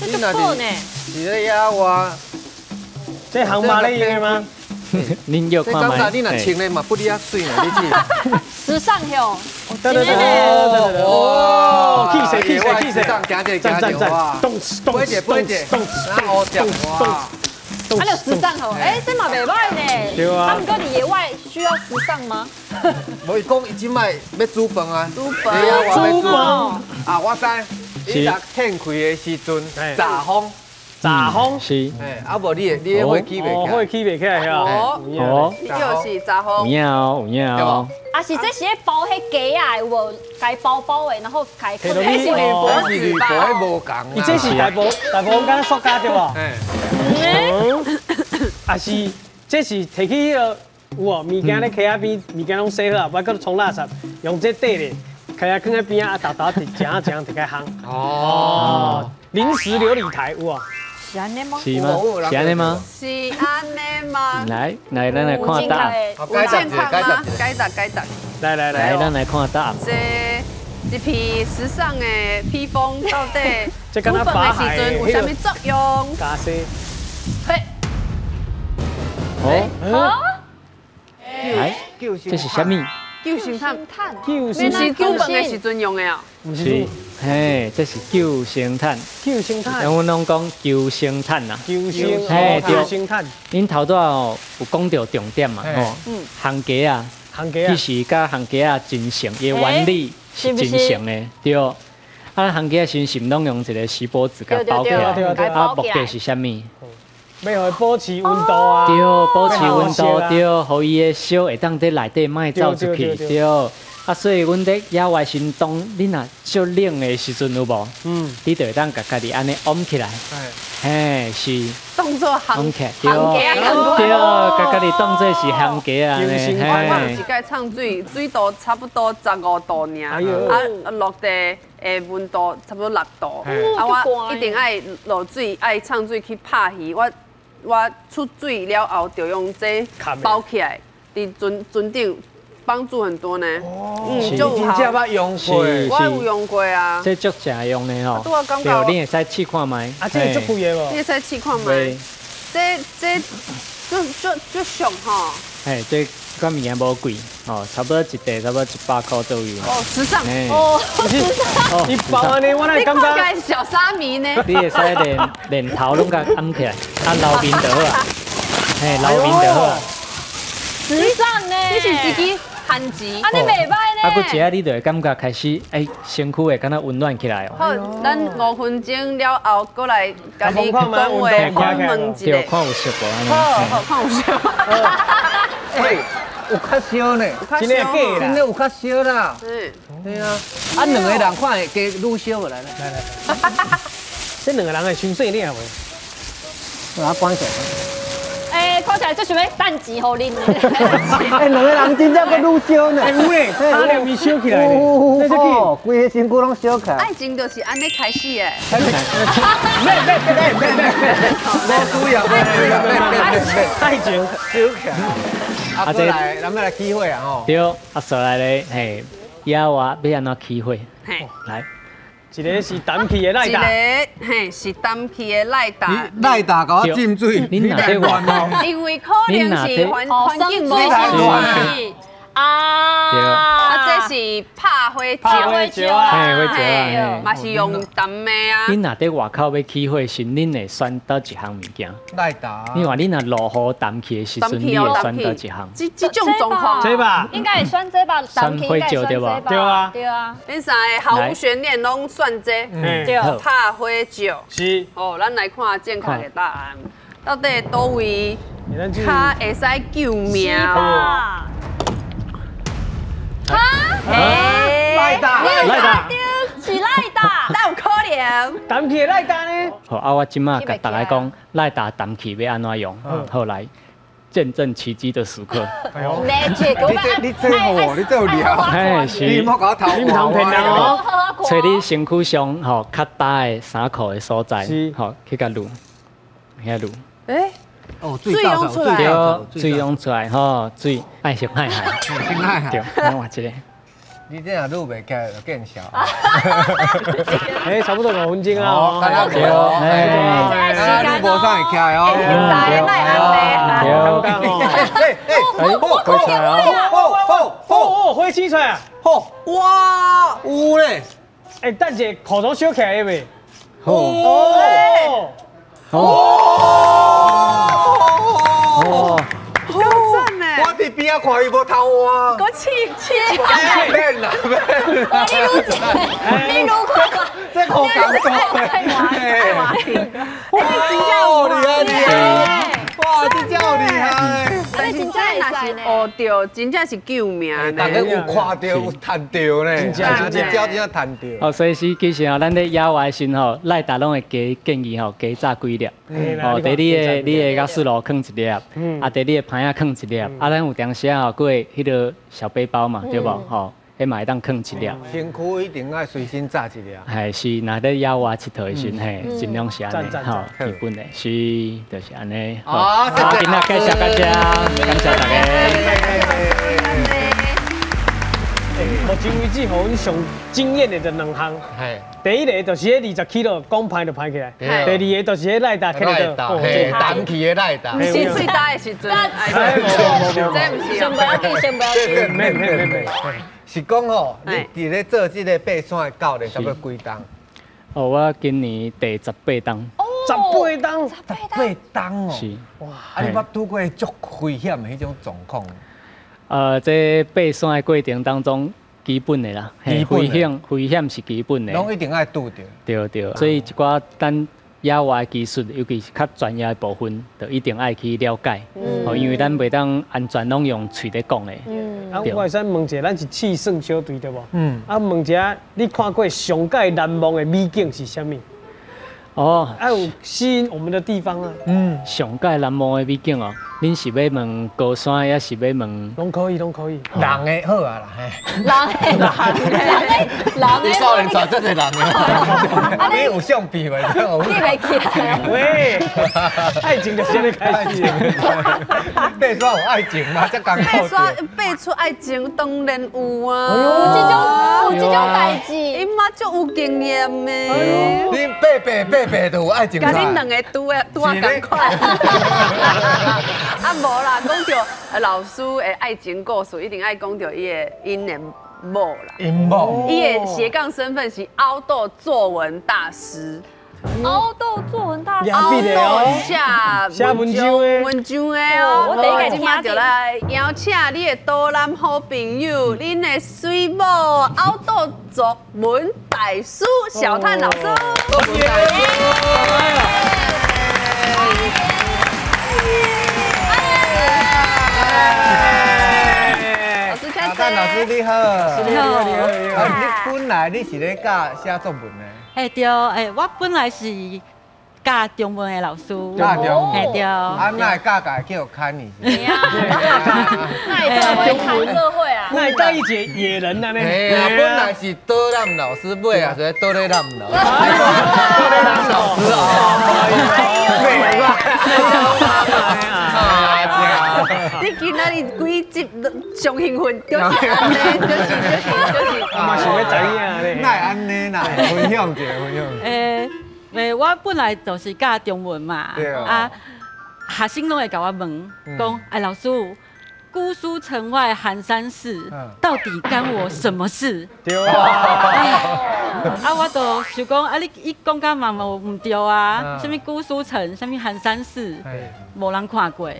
[SPEAKER 4] 這足薄呢。
[SPEAKER 1] 是咧野外，
[SPEAKER 3] 這行馬咧用的嗎？
[SPEAKER 5] 恁約
[SPEAKER 1] 這
[SPEAKER 5] 看覓？
[SPEAKER 1] 感覺你若穿咧嘛不哩啊媠呢，你知？
[SPEAKER 4] 時尚哟。
[SPEAKER 3] 對對對對對。哦，氣勢氣勢氣勢！
[SPEAKER 1] 行者行者哇！
[SPEAKER 3] 動次動次動次動次動次動
[SPEAKER 4] 啊，就時尚吼，哎，這嘛袂䆀呢。
[SPEAKER 3] 對啊。
[SPEAKER 4] 他們講佇野外需要時尚嗎？
[SPEAKER 1] 無伊講伊這擺欲煮飯啊。
[SPEAKER 2] 煮飯。
[SPEAKER 3] 煮飯。
[SPEAKER 1] 啊，我知。伊若天開的時陣，炸風。
[SPEAKER 3] 炸風。
[SPEAKER 5] 是。
[SPEAKER 1] 哎，啊無你的火起袂起？
[SPEAKER 3] 火起袂起來
[SPEAKER 2] 哦。
[SPEAKER 5] 哦。
[SPEAKER 2] 你就是炸風。
[SPEAKER 5] 有影哦，有影哦。
[SPEAKER 4] 啊，是這是咧包彼雞仔，有無？共包包的，然後共。
[SPEAKER 2] 彼是鋁箔紙吧？
[SPEAKER 1] 無仝。
[SPEAKER 3] 伊這是大部大部敢若塑膠對無？啊是，這是提去彼个有無？物件咧溪仔邊，物件攏洗好啊，無閣沖垃圾，用這底咧，開啊囥佇邊仔啊，沓沓直食啊食，直開烘。哦，臨時流理台有無？
[SPEAKER 4] 是按呢嗎？
[SPEAKER 5] 是嗎？是按呢嗎？
[SPEAKER 2] 是按呢嗎？
[SPEAKER 5] 來來，咱來看答案。
[SPEAKER 2] 有正確嗎？解答解答。
[SPEAKER 3] 來來來，
[SPEAKER 5] 來，咱來看答案。
[SPEAKER 2] 這一匹時尚的披風到底煮飯的時陣有啥物作用？
[SPEAKER 3] 加西。
[SPEAKER 2] 嘿。
[SPEAKER 5] 哦。來，這是啥物？
[SPEAKER 2] 救生毯。
[SPEAKER 3] 救生
[SPEAKER 2] 毋是煮飯的時陣用的哦。
[SPEAKER 5] 是，嘿，這是救生毯。
[SPEAKER 3] 救生毯。
[SPEAKER 5] 阮攏講救生毯啦。
[SPEAKER 3] 救生，嘿，救生毯。
[SPEAKER 5] 恁頭拄仔哦有講著重點嘛，吼。烘雞仔，其實佮烘雞仔真像，伊的原理是真像的，對。啊，烘雞仔是毋是攏用一個錫箔紙共包起來？啊，目的是啥物？
[SPEAKER 3] 欲予伊保持溫度啊！
[SPEAKER 5] 對，保持溫度，對，予伊的燒會當佇內底莫走出去，對。啊，所以阮佇野外行動，你若足冷的時陣有無？嗯，你就會當共家己按呢掩起來。嘿，是。
[SPEAKER 2] 當做烘
[SPEAKER 5] 起來，對，對，共家己當做是烘雞仔按呢。
[SPEAKER 2] 我有一擺送水，水度差不多15度爾，啊，落地的溫度差不多6度，啊，我一定愛落水，愛送水去拍魚，我出水了後，就用這包起來，佇船船頂幫助很多呢。嗯，就
[SPEAKER 1] 真正捌用過，
[SPEAKER 2] 我有用過啊。
[SPEAKER 5] 這足正用的吼。對，你會使試看覓。
[SPEAKER 3] 啊，這個足貴的無？
[SPEAKER 2] 你會使試看覓。這足足足俗吼。
[SPEAKER 5] 嘿，這個物件無貴，哦，差不多一袋差不多100箍左右。
[SPEAKER 2] 哦，時尚。哦，時尚。
[SPEAKER 3] 一包按呢，我哪會感覺？
[SPEAKER 2] 你看小沙弥呢？
[SPEAKER 5] 你會使連頭攏共掩起來，啊，留面就好啊。嘿，留面就好啊。
[SPEAKER 4] 時尚呢？
[SPEAKER 2] 這是一支番薯。
[SPEAKER 4] 啊，你袂䆀呢？
[SPEAKER 5] 啊，閣一下你就會感覺開始，欸，身軀會敢若溫暖起來哦。
[SPEAKER 2] 好，咱5分鐘了後，閣來共你講話，訪問一下。
[SPEAKER 5] 對，看有熟無按呢？
[SPEAKER 2] 好好，看有熟。
[SPEAKER 1] 欸，有較燒呢，
[SPEAKER 3] 真的假的？
[SPEAKER 1] 真的有較燒啦。
[SPEAKER 2] 嗯，
[SPEAKER 1] 對啊。啊，兩個人看會加愈燒無來來
[SPEAKER 3] 來來。這兩個人會傷細領無？
[SPEAKER 1] 我關起來。
[SPEAKER 4] 欸，看起來這想欲趁錢予恁呢。
[SPEAKER 1] 欸，兩個人真正閣愈燒呢。
[SPEAKER 3] 欸，有咧，他兩面燒起來呢。
[SPEAKER 1] 哦，規个身軀攏燒起來。
[SPEAKER 2] 愛情就是按呢開始的。
[SPEAKER 1] 免免免免免，無需要，免免免免，
[SPEAKER 3] 愛情
[SPEAKER 1] 燒起來。啊，這來，咱欲來起火啊吼。
[SPEAKER 5] 對，啊，紲來咧，嘿，野外欲按怎起火？
[SPEAKER 2] 嘿，
[SPEAKER 5] 來，
[SPEAKER 3] 一个是氮氣的賴打，
[SPEAKER 2] 一个嘿是氮氣的賴打，
[SPEAKER 1] 賴打共我浸水，
[SPEAKER 5] 你若佇外口，
[SPEAKER 2] 因為可能是環環境無好。
[SPEAKER 4] 啊！
[SPEAKER 2] 啊，這是拍火石，
[SPEAKER 3] 拍火石啊，
[SPEAKER 5] 嘿，火石啊，
[SPEAKER 2] 嘛是用氮的啊。
[SPEAKER 5] 恁若佇外口欲起火時，恁會選佗一項物件？
[SPEAKER 1] 賴打。
[SPEAKER 5] 你看，恁若落雨澹去的時陣，你會選佗一項？
[SPEAKER 2] 這種狀況。
[SPEAKER 3] 這吧。
[SPEAKER 4] 應該會選這吧，氮氣應該選這吧。
[SPEAKER 3] 對啊。
[SPEAKER 4] 對啊。
[SPEAKER 2] 恁三个毫無懸念攏選這，
[SPEAKER 3] 對。
[SPEAKER 2] 拍火石。
[SPEAKER 3] 是。
[SPEAKER 2] 哦，咱來看正確的答案，到底佗位較會使救命？
[SPEAKER 4] 哈？
[SPEAKER 1] 賴打，
[SPEAKER 5] 賴打，
[SPEAKER 4] 是賴打，
[SPEAKER 2] 哪有可能？
[SPEAKER 3] 氮氣的賴打呢？
[SPEAKER 5] 好，啊，我這馬共大家講，賴打氮氣欲按怎用？好來，見證奇蹟的時刻。
[SPEAKER 1] 你這好，你這有料。
[SPEAKER 5] 嘿，是。
[SPEAKER 1] 你莫共我偷，
[SPEAKER 3] 你毋通騙人哦。
[SPEAKER 5] 揣你身軀上吼較焦的衫褲的所在，吼去共滷，遐滷。
[SPEAKER 2] 欸。
[SPEAKER 1] 哦，水湧出來，
[SPEAKER 5] 對，水湧出來吼，水愛先愛害，
[SPEAKER 1] 先愛害，
[SPEAKER 5] 對，咱換一个。
[SPEAKER 1] 你這若錄袂起來就見笑。
[SPEAKER 3] 哎，差不多5分鐘啊。
[SPEAKER 1] 對，哎，你無啥會起來哦。
[SPEAKER 2] 會使，
[SPEAKER 5] 對。
[SPEAKER 1] 哎哎，
[SPEAKER 5] 火起來哦！
[SPEAKER 3] 哦哦，火起出來啊！
[SPEAKER 1] 吼，哇，有咧！
[SPEAKER 3] 哎，等下口頭燒起來未？
[SPEAKER 1] 哦
[SPEAKER 5] 哦哦！
[SPEAKER 2] 夠讚呢！
[SPEAKER 1] 我佇邊仔看伊無偷換。
[SPEAKER 2] 閣試試
[SPEAKER 1] 免啦免啦！
[SPEAKER 4] 你愈看，
[SPEAKER 1] 這好感動。
[SPEAKER 2] 愛換去。
[SPEAKER 1] 哇，厲害厲害！哇，這真有厲害！
[SPEAKER 2] 但是這若是學著，真正是救命呢。
[SPEAKER 1] 大家有看著有趁著呢，真正真正趁著。
[SPEAKER 5] 哦，所以是其實吼，咱咧野外時吼，賴達攏會加建議吼，加紮幾粒。哦，佇你的瓦斯爐囥一粒，啊，佇你的盤仔囥一粒，啊，咱有當時吼，閣會彼個小背包嘛，對無？吼，彼嘛會當囥一粒。
[SPEAKER 1] 身軀一定愛隨身紮一粒。
[SPEAKER 5] 係是，若咧野外𨑨迌的時陣，嘿，盡量是按呢，吼，基本的，是，就是按呢。
[SPEAKER 1] 好，
[SPEAKER 5] 今仔介紹到這，感謝大家。
[SPEAKER 3] 目前為止，予阮上驚豔的就兩項。第一個就是彼20 kg 講歹就歹起來。第二個就是彼賴達起來
[SPEAKER 1] 就，重氣的賴達。
[SPEAKER 2] 毋是最大的時陣，這毋是。
[SPEAKER 4] 先不要緊，先不要緊。
[SPEAKER 3] 免免免免。
[SPEAKER 1] 是講吼，你佇咧做這個爬山的教練，差不多幾冬？
[SPEAKER 5] 哦，我今年第18冬。
[SPEAKER 3] 18冬
[SPEAKER 1] ，18冬哦。
[SPEAKER 5] 是。
[SPEAKER 1] 哇，啊，你捌拄過足危險的彼種狀況？
[SPEAKER 5] 這爬山的過程當中，基本的啦，危險是基本的，
[SPEAKER 1] 攏一定愛拄著。
[SPEAKER 5] 對對，所以一寡咱野外技術，尤其是較專業的部分，就一定愛去了解。哦，因為咱袂當安全攏用喙咧講的。
[SPEAKER 3] 啊，我會使問一下，咱是試算小隊對無？啊，問一下，你看過上蓋難忘的美景是啥物？
[SPEAKER 5] 哦，
[SPEAKER 3] 啊有吸引我們的地方啊。
[SPEAKER 5] 上蓋難忘的美景哦，恁是欲問高山，抑是欲問？
[SPEAKER 3] 攏可以，攏可以。
[SPEAKER 1] 人的好啊啦，
[SPEAKER 4] 嘿。人的，人的，
[SPEAKER 1] 你少年抓這濟人的，你有相片袂？
[SPEAKER 4] 你袂起來。
[SPEAKER 3] 喂，愛情就是按呢開始。
[SPEAKER 1] 爬山有愛情嗎？這艱苦。
[SPEAKER 2] 爬山爬出愛情當然有啊。
[SPEAKER 4] 有這種代誌。
[SPEAKER 2] 伊嘛足有經驗的。
[SPEAKER 1] 你爬爬就有愛情。
[SPEAKER 2] 共恁兩个拄仔仝款。啊無啦，講著老師的愛情故事，一定愛講著伊的𪜶的某啦。
[SPEAKER 1] 𪜶某。
[SPEAKER 2] 伊的斜槓身份是凹豆作文大師。凹
[SPEAKER 4] 豆作文大師。
[SPEAKER 2] 凹豆寫文章的。文章的哦。
[SPEAKER 4] 我第一个聽
[SPEAKER 2] 就來邀請你的導覽好朋友，恁的水某凹豆作文大師小探老師。
[SPEAKER 1] 小探老師你好，
[SPEAKER 3] 你好你好你好。
[SPEAKER 1] 你本來你是咧教寫作文的？
[SPEAKER 6] 哎對，哎我本來是教中文的老師，
[SPEAKER 1] 教中文，
[SPEAKER 6] 對。
[SPEAKER 1] 啊，哪會教教叫看你？
[SPEAKER 4] 哪會教中社會啊？
[SPEAKER 3] 哪會教一個野人啊？呢？
[SPEAKER 1] 嘿啊，本來是導覽老師，尾啊是導咧覽老師。導咧覽老師哦。
[SPEAKER 2] 你今仔日幾集上興奮，就是按呢，就是。
[SPEAKER 3] 我嘛想欲知影咧。
[SPEAKER 1] 哪會按呢啦？分享一下，分享。
[SPEAKER 6] 我本來就是教中文嘛，啊，學生攏會共我問，講，哎，老師，姑蘇城外寒山寺，到底干我什麼事？
[SPEAKER 3] 對啊。
[SPEAKER 6] 啊，我就想講，啊，你伊講甲嘛無毋對啊，啥物姑蘇城，啥物寒山寺，無人看過。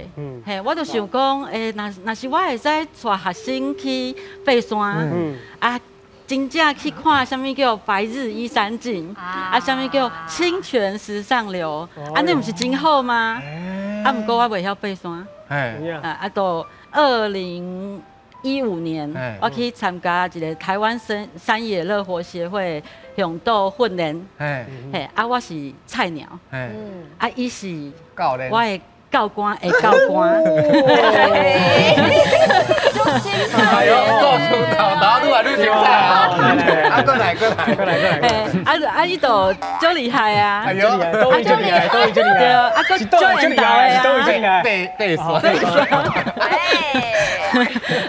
[SPEAKER 6] 嘿，我就想講，欸，若是我會使帶學生去爬山，啊。真正去看啥物叫白日依山盡，啊，啥物叫清泉石上流，啊，那毋是真好嗎？啊，毋過我袂曉爬山，啊，到2015年，我去參加一個台灣山野樂活協會向導訓練，嘿，啊，我是菜鳥，啊，伊是我的教官的教官。
[SPEAKER 1] 哎呦，到处到哪愈来愈精彩啊！啊，过来过来
[SPEAKER 3] 过来过来！
[SPEAKER 6] 啊啊，伊就足厉害啊！
[SPEAKER 1] 哎呦，
[SPEAKER 3] 都伊足厉害，都伊足厉害。
[SPEAKER 6] 对啊，啊，阁足缘投的啊！
[SPEAKER 1] 爬山。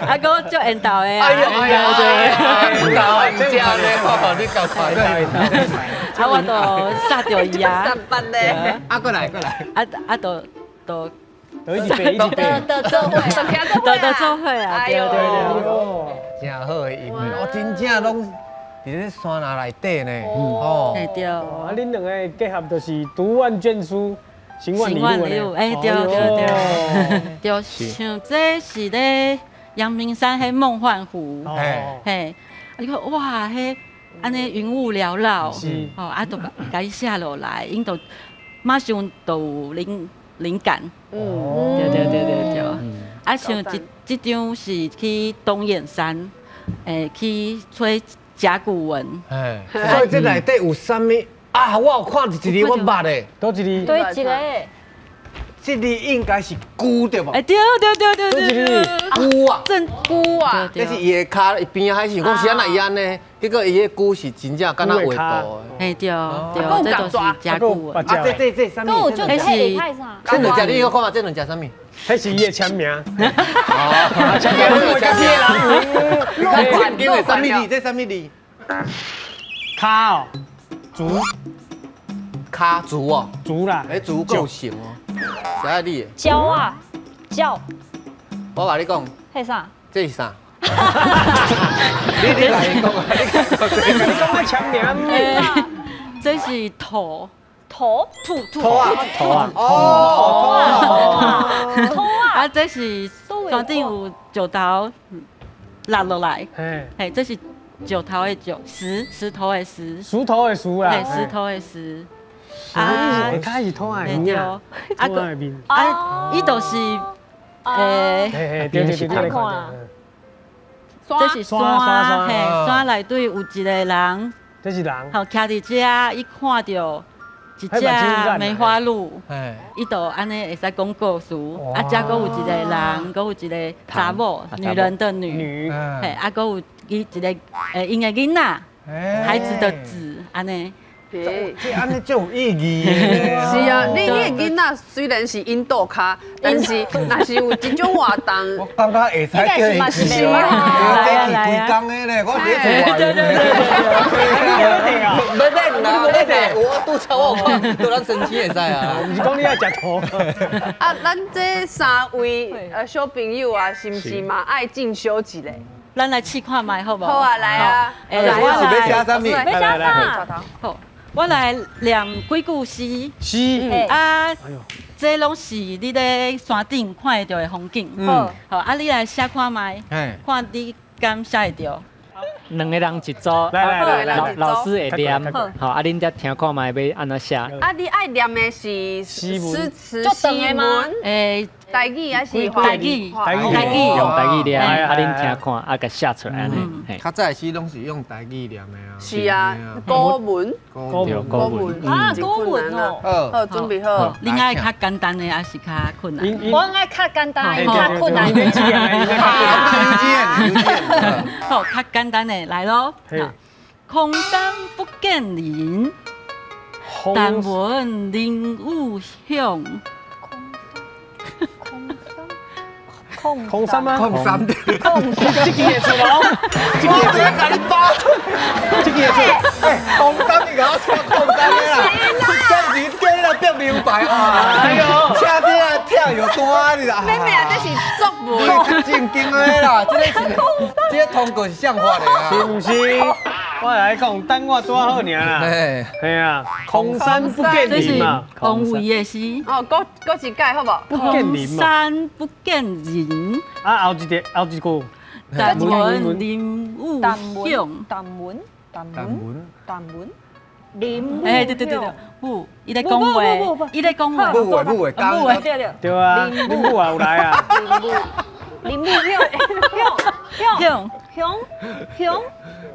[SPEAKER 6] 啊，閣足緣投的啊！
[SPEAKER 1] 哎呦哎呦，緣投啊，真咧，你夠快對。
[SPEAKER 6] 啊，我就殺著伊啊！
[SPEAKER 2] 三八咧，
[SPEAKER 1] 啊，過來過來，
[SPEAKER 6] 啊啊，就就
[SPEAKER 3] 就一直爬一直爬，
[SPEAKER 4] 就做伙，
[SPEAKER 6] 就做伙啊！對對對，
[SPEAKER 1] 真好的音樂，哦，真正攏佇咧山林內底呢，哦，
[SPEAKER 6] 對。
[SPEAKER 3] 啊，恁兩個結合就是讀萬卷書，行萬里路。
[SPEAKER 6] 哎，對對對，對，像這是咧陽明山彼夢幻湖，嘿，啊，你看哇，彼按呢雲霧繚繞，哦，啊，就共伊寫落來，𪜶就馬上就有靈感，嗯，對對對對對，啊，像這張是去東眼山，去揣甲骨文，
[SPEAKER 1] 哎，所以這內底有啥物啊？我有看著一個我捌的，
[SPEAKER 3] 佗一個？
[SPEAKER 4] 對一個？
[SPEAKER 1] 這個應該是龜對無？
[SPEAKER 6] 哎，對對對對對，
[SPEAKER 1] 龜啊，
[SPEAKER 6] 真
[SPEAKER 2] 龜啊，
[SPEAKER 1] 這是伊的跤伊邊仔，還是講是按怎伊按呢？結果伊的龜是真正敢若畫圖的。
[SPEAKER 6] 哎對對，這都是甲骨文。
[SPEAKER 1] 啊，這這這啥物？
[SPEAKER 4] 這是
[SPEAKER 1] 這兩隻你看嘛？這兩隻啥物？
[SPEAKER 3] 彼是伊的簽名。
[SPEAKER 1] 哦，簽名，簽名。正經的啥物字？這啥物字？
[SPEAKER 3] 跤哦，足。
[SPEAKER 1] 跤足哦，
[SPEAKER 3] 足啦。
[SPEAKER 1] 哎，足夠型哦。誰愛你？
[SPEAKER 4] 鸟啊，鸟。
[SPEAKER 1] 我共你講。
[SPEAKER 4] 彼啥？
[SPEAKER 1] 這是啥？你來講啊！
[SPEAKER 3] 你講我簽名。
[SPEAKER 6] 這是兔。
[SPEAKER 4] 兔
[SPEAKER 6] 兔
[SPEAKER 1] 兔啊
[SPEAKER 5] 兔啊
[SPEAKER 1] 哦
[SPEAKER 4] 兔啊！
[SPEAKER 6] 啊，這是山頂有石頭落落來，嘿，這是石頭的石，石頭的石，
[SPEAKER 3] 石頭的石啦，
[SPEAKER 6] 嘿，石頭的石。
[SPEAKER 3] 啊，開始兔仔的啊，兔仔的面
[SPEAKER 6] 啊，伊就是
[SPEAKER 3] 嘿，對對對，你看，
[SPEAKER 6] 這是山，嘿，山內底有一個人，
[SPEAKER 3] 這是人，
[SPEAKER 6] 好，徛佇遮，伊看著一隻梅花鹿，伊就按呢會使講故事。啊，遮閣有一個人，閣有一個查某，女人的女，嘿，啊，閣有伊一個𪜶的囡仔，孩子的子，按呢。
[SPEAKER 1] 這按呢足有意義的。
[SPEAKER 2] 是啊，你的囡仔雖然是𪜶倒跤，但是若是有這種活動，
[SPEAKER 1] 我感覺會使叫伊去，這去規工的咧，我佇咧厝內。對對對。免啦，免我拄則我有看，對咱身體會使啊。
[SPEAKER 3] 毋是講你愛食塗。
[SPEAKER 2] 啊，咱這三位小朋友啊，是毋是嘛愛進修一下？
[SPEAKER 6] 咱來試看覓好無？
[SPEAKER 2] 好啊，來啊。
[SPEAKER 1] 我是欲寫啥物？
[SPEAKER 4] 欲寫啥？
[SPEAKER 6] 好。我來念幾句詩。
[SPEAKER 3] 詩。
[SPEAKER 6] 啊，這攏是你咧山頂看會著的風景。好，啊，你來寫看覓，看你敢寫會著。
[SPEAKER 5] 兩個人一組，
[SPEAKER 3] 來
[SPEAKER 5] 老師會念，好，啊，恁才聽看覓欲按怎寫。
[SPEAKER 2] 啊，你愛念的是詩詞
[SPEAKER 4] 詩文？
[SPEAKER 2] 台語還是
[SPEAKER 6] 台語？
[SPEAKER 3] 台語，
[SPEAKER 6] 台語
[SPEAKER 5] 用台語念，啊，恁聽看，啊，共寫出來按呢。
[SPEAKER 1] 較早的詩攏是用台語念的啊。
[SPEAKER 2] 是啊，古文。
[SPEAKER 5] 古文。
[SPEAKER 2] 古文
[SPEAKER 4] 啊，古文哦。
[SPEAKER 2] 好，準備好。
[SPEAKER 6] 恁愛較簡單的，還是較困難？
[SPEAKER 4] 我愛較簡單，較困難。
[SPEAKER 6] 好，較簡單的來囉。空山不見人，但聞林雨響。
[SPEAKER 3] 空山嗎？
[SPEAKER 1] 空山，
[SPEAKER 3] 空山，這句會出無？
[SPEAKER 1] 這句會共你包，這句會出。哎，空山你共我唱空山的啦，這是叫你來變名牌啊！哎呦，請這個拆藥單你啦。
[SPEAKER 2] 咩咩啊？這是作文，
[SPEAKER 1] 正經的啦，這個是，這個通告是誰發的啊？
[SPEAKER 3] 是毋是？我來講，等我拄好爾啦。係啊，空山不見人嘛。
[SPEAKER 6] 王維的詩。
[SPEAKER 2] 哦，閣一擺好無？
[SPEAKER 3] 不見人
[SPEAKER 6] 空山不見人。
[SPEAKER 3] 啊，後一個，後一句。
[SPEAKER 6] 但聞林雨響。
[SPEAKER 4] 但聞，但聞，但聞，林雨。
[SPEAKER 6] 哎，對對對對，母，伊咧講話，伊咧講話。
[SPEAKER 1] 母話母話，
[SPEAKER 6] 母話
[SPEAKER 4] 對對。
[SPEAKER 3] 對啊，林母也有來啊。
[SPEAKER 4] 林母響響響響響。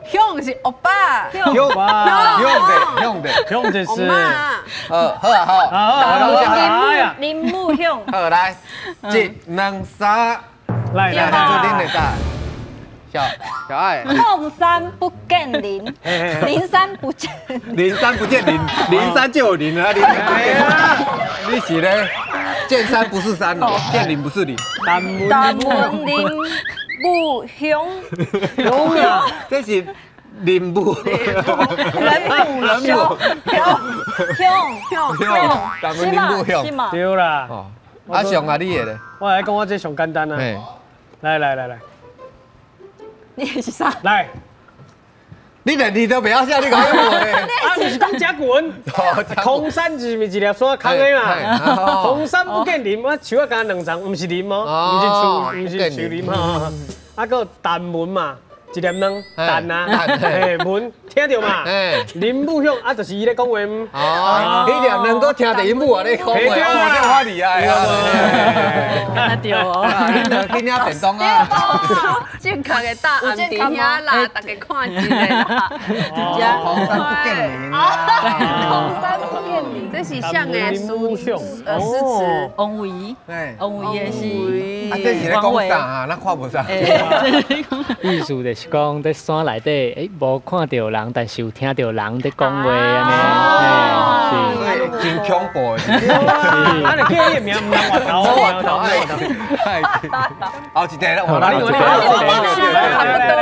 [SPEAKER 2] 響是歐巴，
[SPEAKER 1] 響響的響的
[SPEAKER 3] 響就是。
[SPEAKER 1] 好，好啊好，
[SPEAKER 4] 好，林木響。
[SPEAKER 1] 好來，一、兩、三，
[SPEAKER 3] 來來
[SPEAKER 1] 來，小小愛。
[SPEAKER 4] 空山不見林，林山不見。
[SPEAKER 1] 林山不見林，林山就有林啊！林，你是咧？見山不是山哦，見林不是林。
[SPEAKER 4] 陳文林武鄉，
[SPEAKER 3] 鄉啊，
[SPEAKER 1] 這是林武。
[SPEAKER 2] 人武鄉，
[SPEAKER 4] 鄉
[SPEAKER 1] 鄉，陳文林武鄉。
[SPEAKER 3] 對啦。
[SPEAKER 1] 阿上啊，你的咧？
[SPEAKER 3] 我來講，我這上簡單啊。來來來來，
[SPEAKER 4] 你是啥？
[SPEAKER 3] 來。
[SPEAKER 1] 你連字都袂曉寫，你講什麼？
[SPEAKER 3] 啊，毋是講甲骨文，空山就是毋是一粒山空的嘛？空山不見林，我樹仔敢兩層，毋是林哦，毋是樹，毋是樹林吼。啊，閣陳文嘛，一粒卵，陳啊，嘿文，聽著嘛？林武鄉啊，就是伊咧講話。
[SPEAKER 1] 哦，彼粒卵閣聽著𪜶母仔咧講話，哇，這厲害啊！
[SPEAKER 6] 對哦，
[SPEAKER 1] 你兩去領便當啊？
[SPEAKER 2] 正確的答案佇遐啦，大家看一下啦。
[SPEAKER 1] 空山不見林啊！
[SPEAKER 4] 空山不見林，
[SPEAKER 2] 這是啥的詩詩詞？
[SPEAKER 6] 王維，王維的詩。
[SPEAKER 1] 啊，這是咧講啥啊？咱看無啥。
[SPEAKER 5] 意思就是講，佇山內底，欸，無看著人，但是有聽著人佇講話按呢，
[SPEAKER 1] 是，真恐怖的。
[SPEAKER 3] 啊，你叫伊的名，毋通回頭，回頭，
[SPEAKER 1] 後一個，我來，我來，來來來來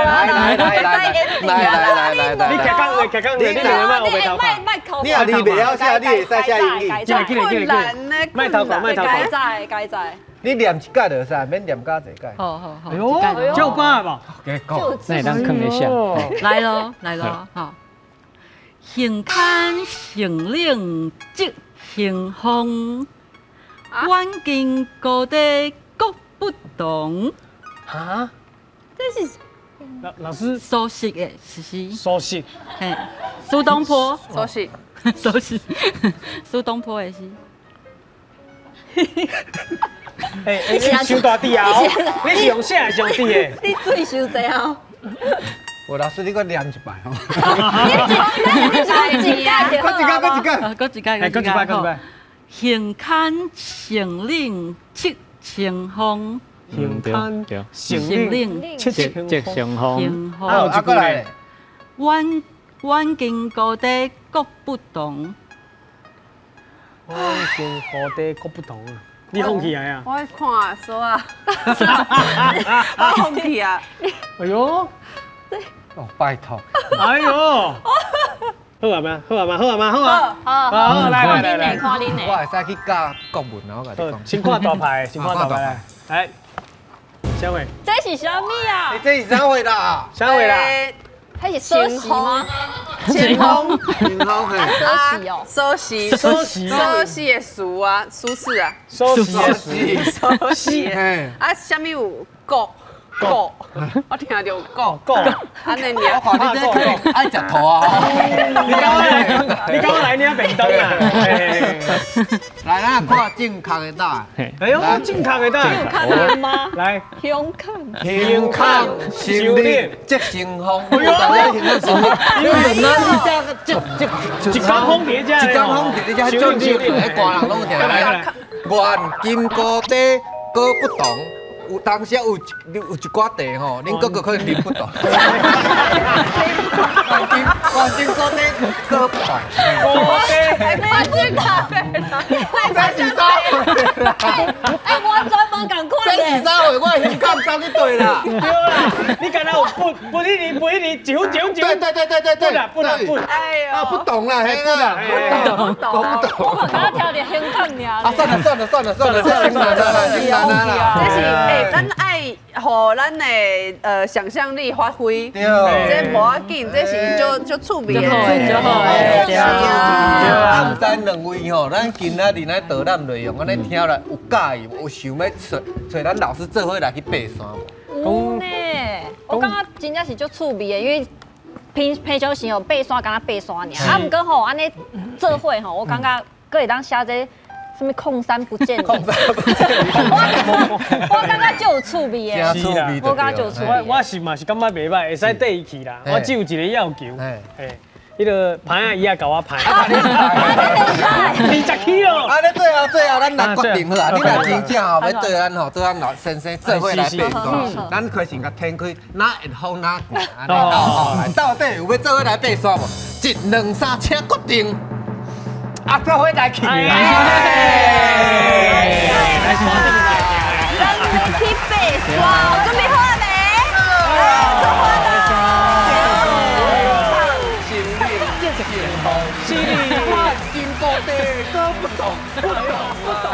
[SPEAKER 1] 來來來來，
[SPEAKER 3] 你徛講話，徛講話，你兩个莫烏白頭髮。
[SPEAKER 1] 你若你袂曉寫，你會使寫英語。
[SPEAKER 3] 進來，進來，進來，莫偷講，莫偷講。
[SPEAKER 4] 該在，該在。
[SPEAKER 1] 你念一屆就使，免念加濟屆。
[SPEAKER 6] 好好好。
[SPEAKER 3] 哎呦，就八吧。
[SPEAKER 5] 那會當囥一下。
[SPEAKER 6] 來咯，來咯，好。行坎成嶺積行風，遠近高低各不同。
[SPEAKER 3] 啊？
[SPEAKER 4] 這是
[SPEAKER 3] 老師
[SPEAKER 6] 蘇軾的是
[SPEAKER 3] 蘇軾，
[SPEAKER 6] 嘿，蘇東坡，
[SPEAKER 2] 蘇軾，
[SPEAKER 6] 蘇軾，蘇東坡的詩。
[SPEAKER 3] 欸，你傷大滴啊！你是用寫還是用滴的？
[SPEAKER 4] 你水傷濟哦。
[SPEAKER 1] 我老師，你閣念一擺吼。
[SPEAKER 4] 你一屆，
[SPEAKER 1] 閣一屆，閣一屆，
[SPEAKER 6] 閣一屆，
[SPEAKER 3] 閣一擺，閣一擺。
[SPEAKER 6] 行坎成嶺七清風。
[SPEAKER 3] 行坎成嶺七
[SPEAKER 5] 清風。
[SPEAKER 3] 啊，有一句咧。
[SPEAKER 6] 遠遠近高低各不同。
[SPEAKER 3] 遠近高低各不同啊！你放棄啊？
[SPEAKER 2] 我看書啊，我放棄啊！
[SPEAKER 3] 哎呦！
[SPEAKER 1] 哦，拜託！
[SPEAKER 3] 哎呦！好啊嗎？好啊嗎？好啊嗎？好啊！
[SPEAKER 4] 好，
[SPEAKER 3] 來來來來，
[SPEAKER 4] 看恁的，
[SPEAKER 1] 我會使去教國文啊！我共你講。
[SPEAKER 3] 先看大牌，先看大牌。來，啥貨？
[SPEAKER 4] 這是啥物啊？
[SPEAKER 1] 這是啥貨啦？
[SPEAKER 3] 啥貨啦？
[SPEAKER 4] 彼是鎖匙嗎？
[SPEAKER 2] 前鋒，
[SPEAKER 1] 前鋒嘿，
[SPEAKER 4] 鎖匙哦，
[SPEAKER 2] 鎖匙，
[SPEAKER 3] 鎖匙，
[SPEAKER 2] 鎖匙的匙啊，蘇軾啊，
[SPEAKER 3] 鎖匙的匙，
[SPEAKER 2] 鎖匙，啊，啥物有國國，我聽著國
[SPEAKER 3] 國，
[SPEAKER 2] 按呢爾，
[SPEAKER 1] 我看你這可能愛食塗啊！
[SPEAKER 3] 你敢我來，你敢我來領便當啊？
[SPEAKER 1] 來，咱看正確的答案。
[SPEAKER 3] 哎呦，正確的答案。
[SPEAKER 4] 正確嗎？
[SPEAKER 3] 來，
[SPEAKER 4] 胸坎，
[SPEAKER 1] 胸坎，成嶺，積成風。哎呦，成嶺，你問咱這這
[SPEAKER 3] 一工風佇遮，
[SPEAKER 1] 一工風佇遮，準準，彼寒人攏有聽。遠近高低各不同。有當時有一寡茶吼，恁閣閣可能啉不懂。遠近高低各不同。
[SPEAKER 3] 高低。
[SPEAKER 1] 這是啥貨啦？
[SPEAKER 4] 哎，完全無仝款。
[SPEAKER 1] 這是啥貨？我的胸坎走去對啦。
[SPEAKER 3] 對啦，你敢若有不不一年不一年，一分一分一分。
[SPEAKER 1] 對對對對對對。
[SPEAKER 3] 不啦不啦不。
[SPEAKER 2] 哎呦。
[SPEAKER 1] 啊，不懂啦，嘿啦，不懂不懂。
[SPEAKER 4] 我嘛敢若聽著胸坎爾。
[SPEAKER 1] 啊，算了算了算了算了算了算了算了啦。
[SPEAKER 2] 這是欸，咱愛予咱的想象力發揮，這無要緊，這是足趣味的，
[SPEAKER 6] 足好的，對
[SPEAKER 1] 啊。啊，毋知兩位吼，咱今仔日來導覽內容，按呢聽來有佮意無？有想欲揣揣咱老師做伙來去爬山無？
[SPEAKER 4] 有呢，我感覺真正是足趣味的，因為平平常時吼爬山敢若爬山爾，啊，毋過吼按呢做伙吼，我感覺閣會當寫這。啥物空山不見林，空
[SPEAKER 1] 山不見林，
[SPEAKER 4] 我感覺足有趣味的，我感覺足有趣味。
[SPEAKER 3] 我是嘛是感覺袂䆀，會使綴伊去啦。我只有一個要求，嘿，彼个牌仔伊也共我拍。20起咯。
[SPEAKER 1] 啊，你最後最後，咱來決定好啊！你若真正吼欲綴咱吼，綴咱老先生做伙來爬山，咱開先共天開，哪會風哪寒，按呢吼，到底有欲做伙來爬山無？一、兩、三，請決定。啊，做伙來去。
[SPEAKER 2] 咱欲去爬山，準備好未？出發啦！
[SPEAKER 1] 心靈幸福，是你我進步的，都不懂，不懂，不懂。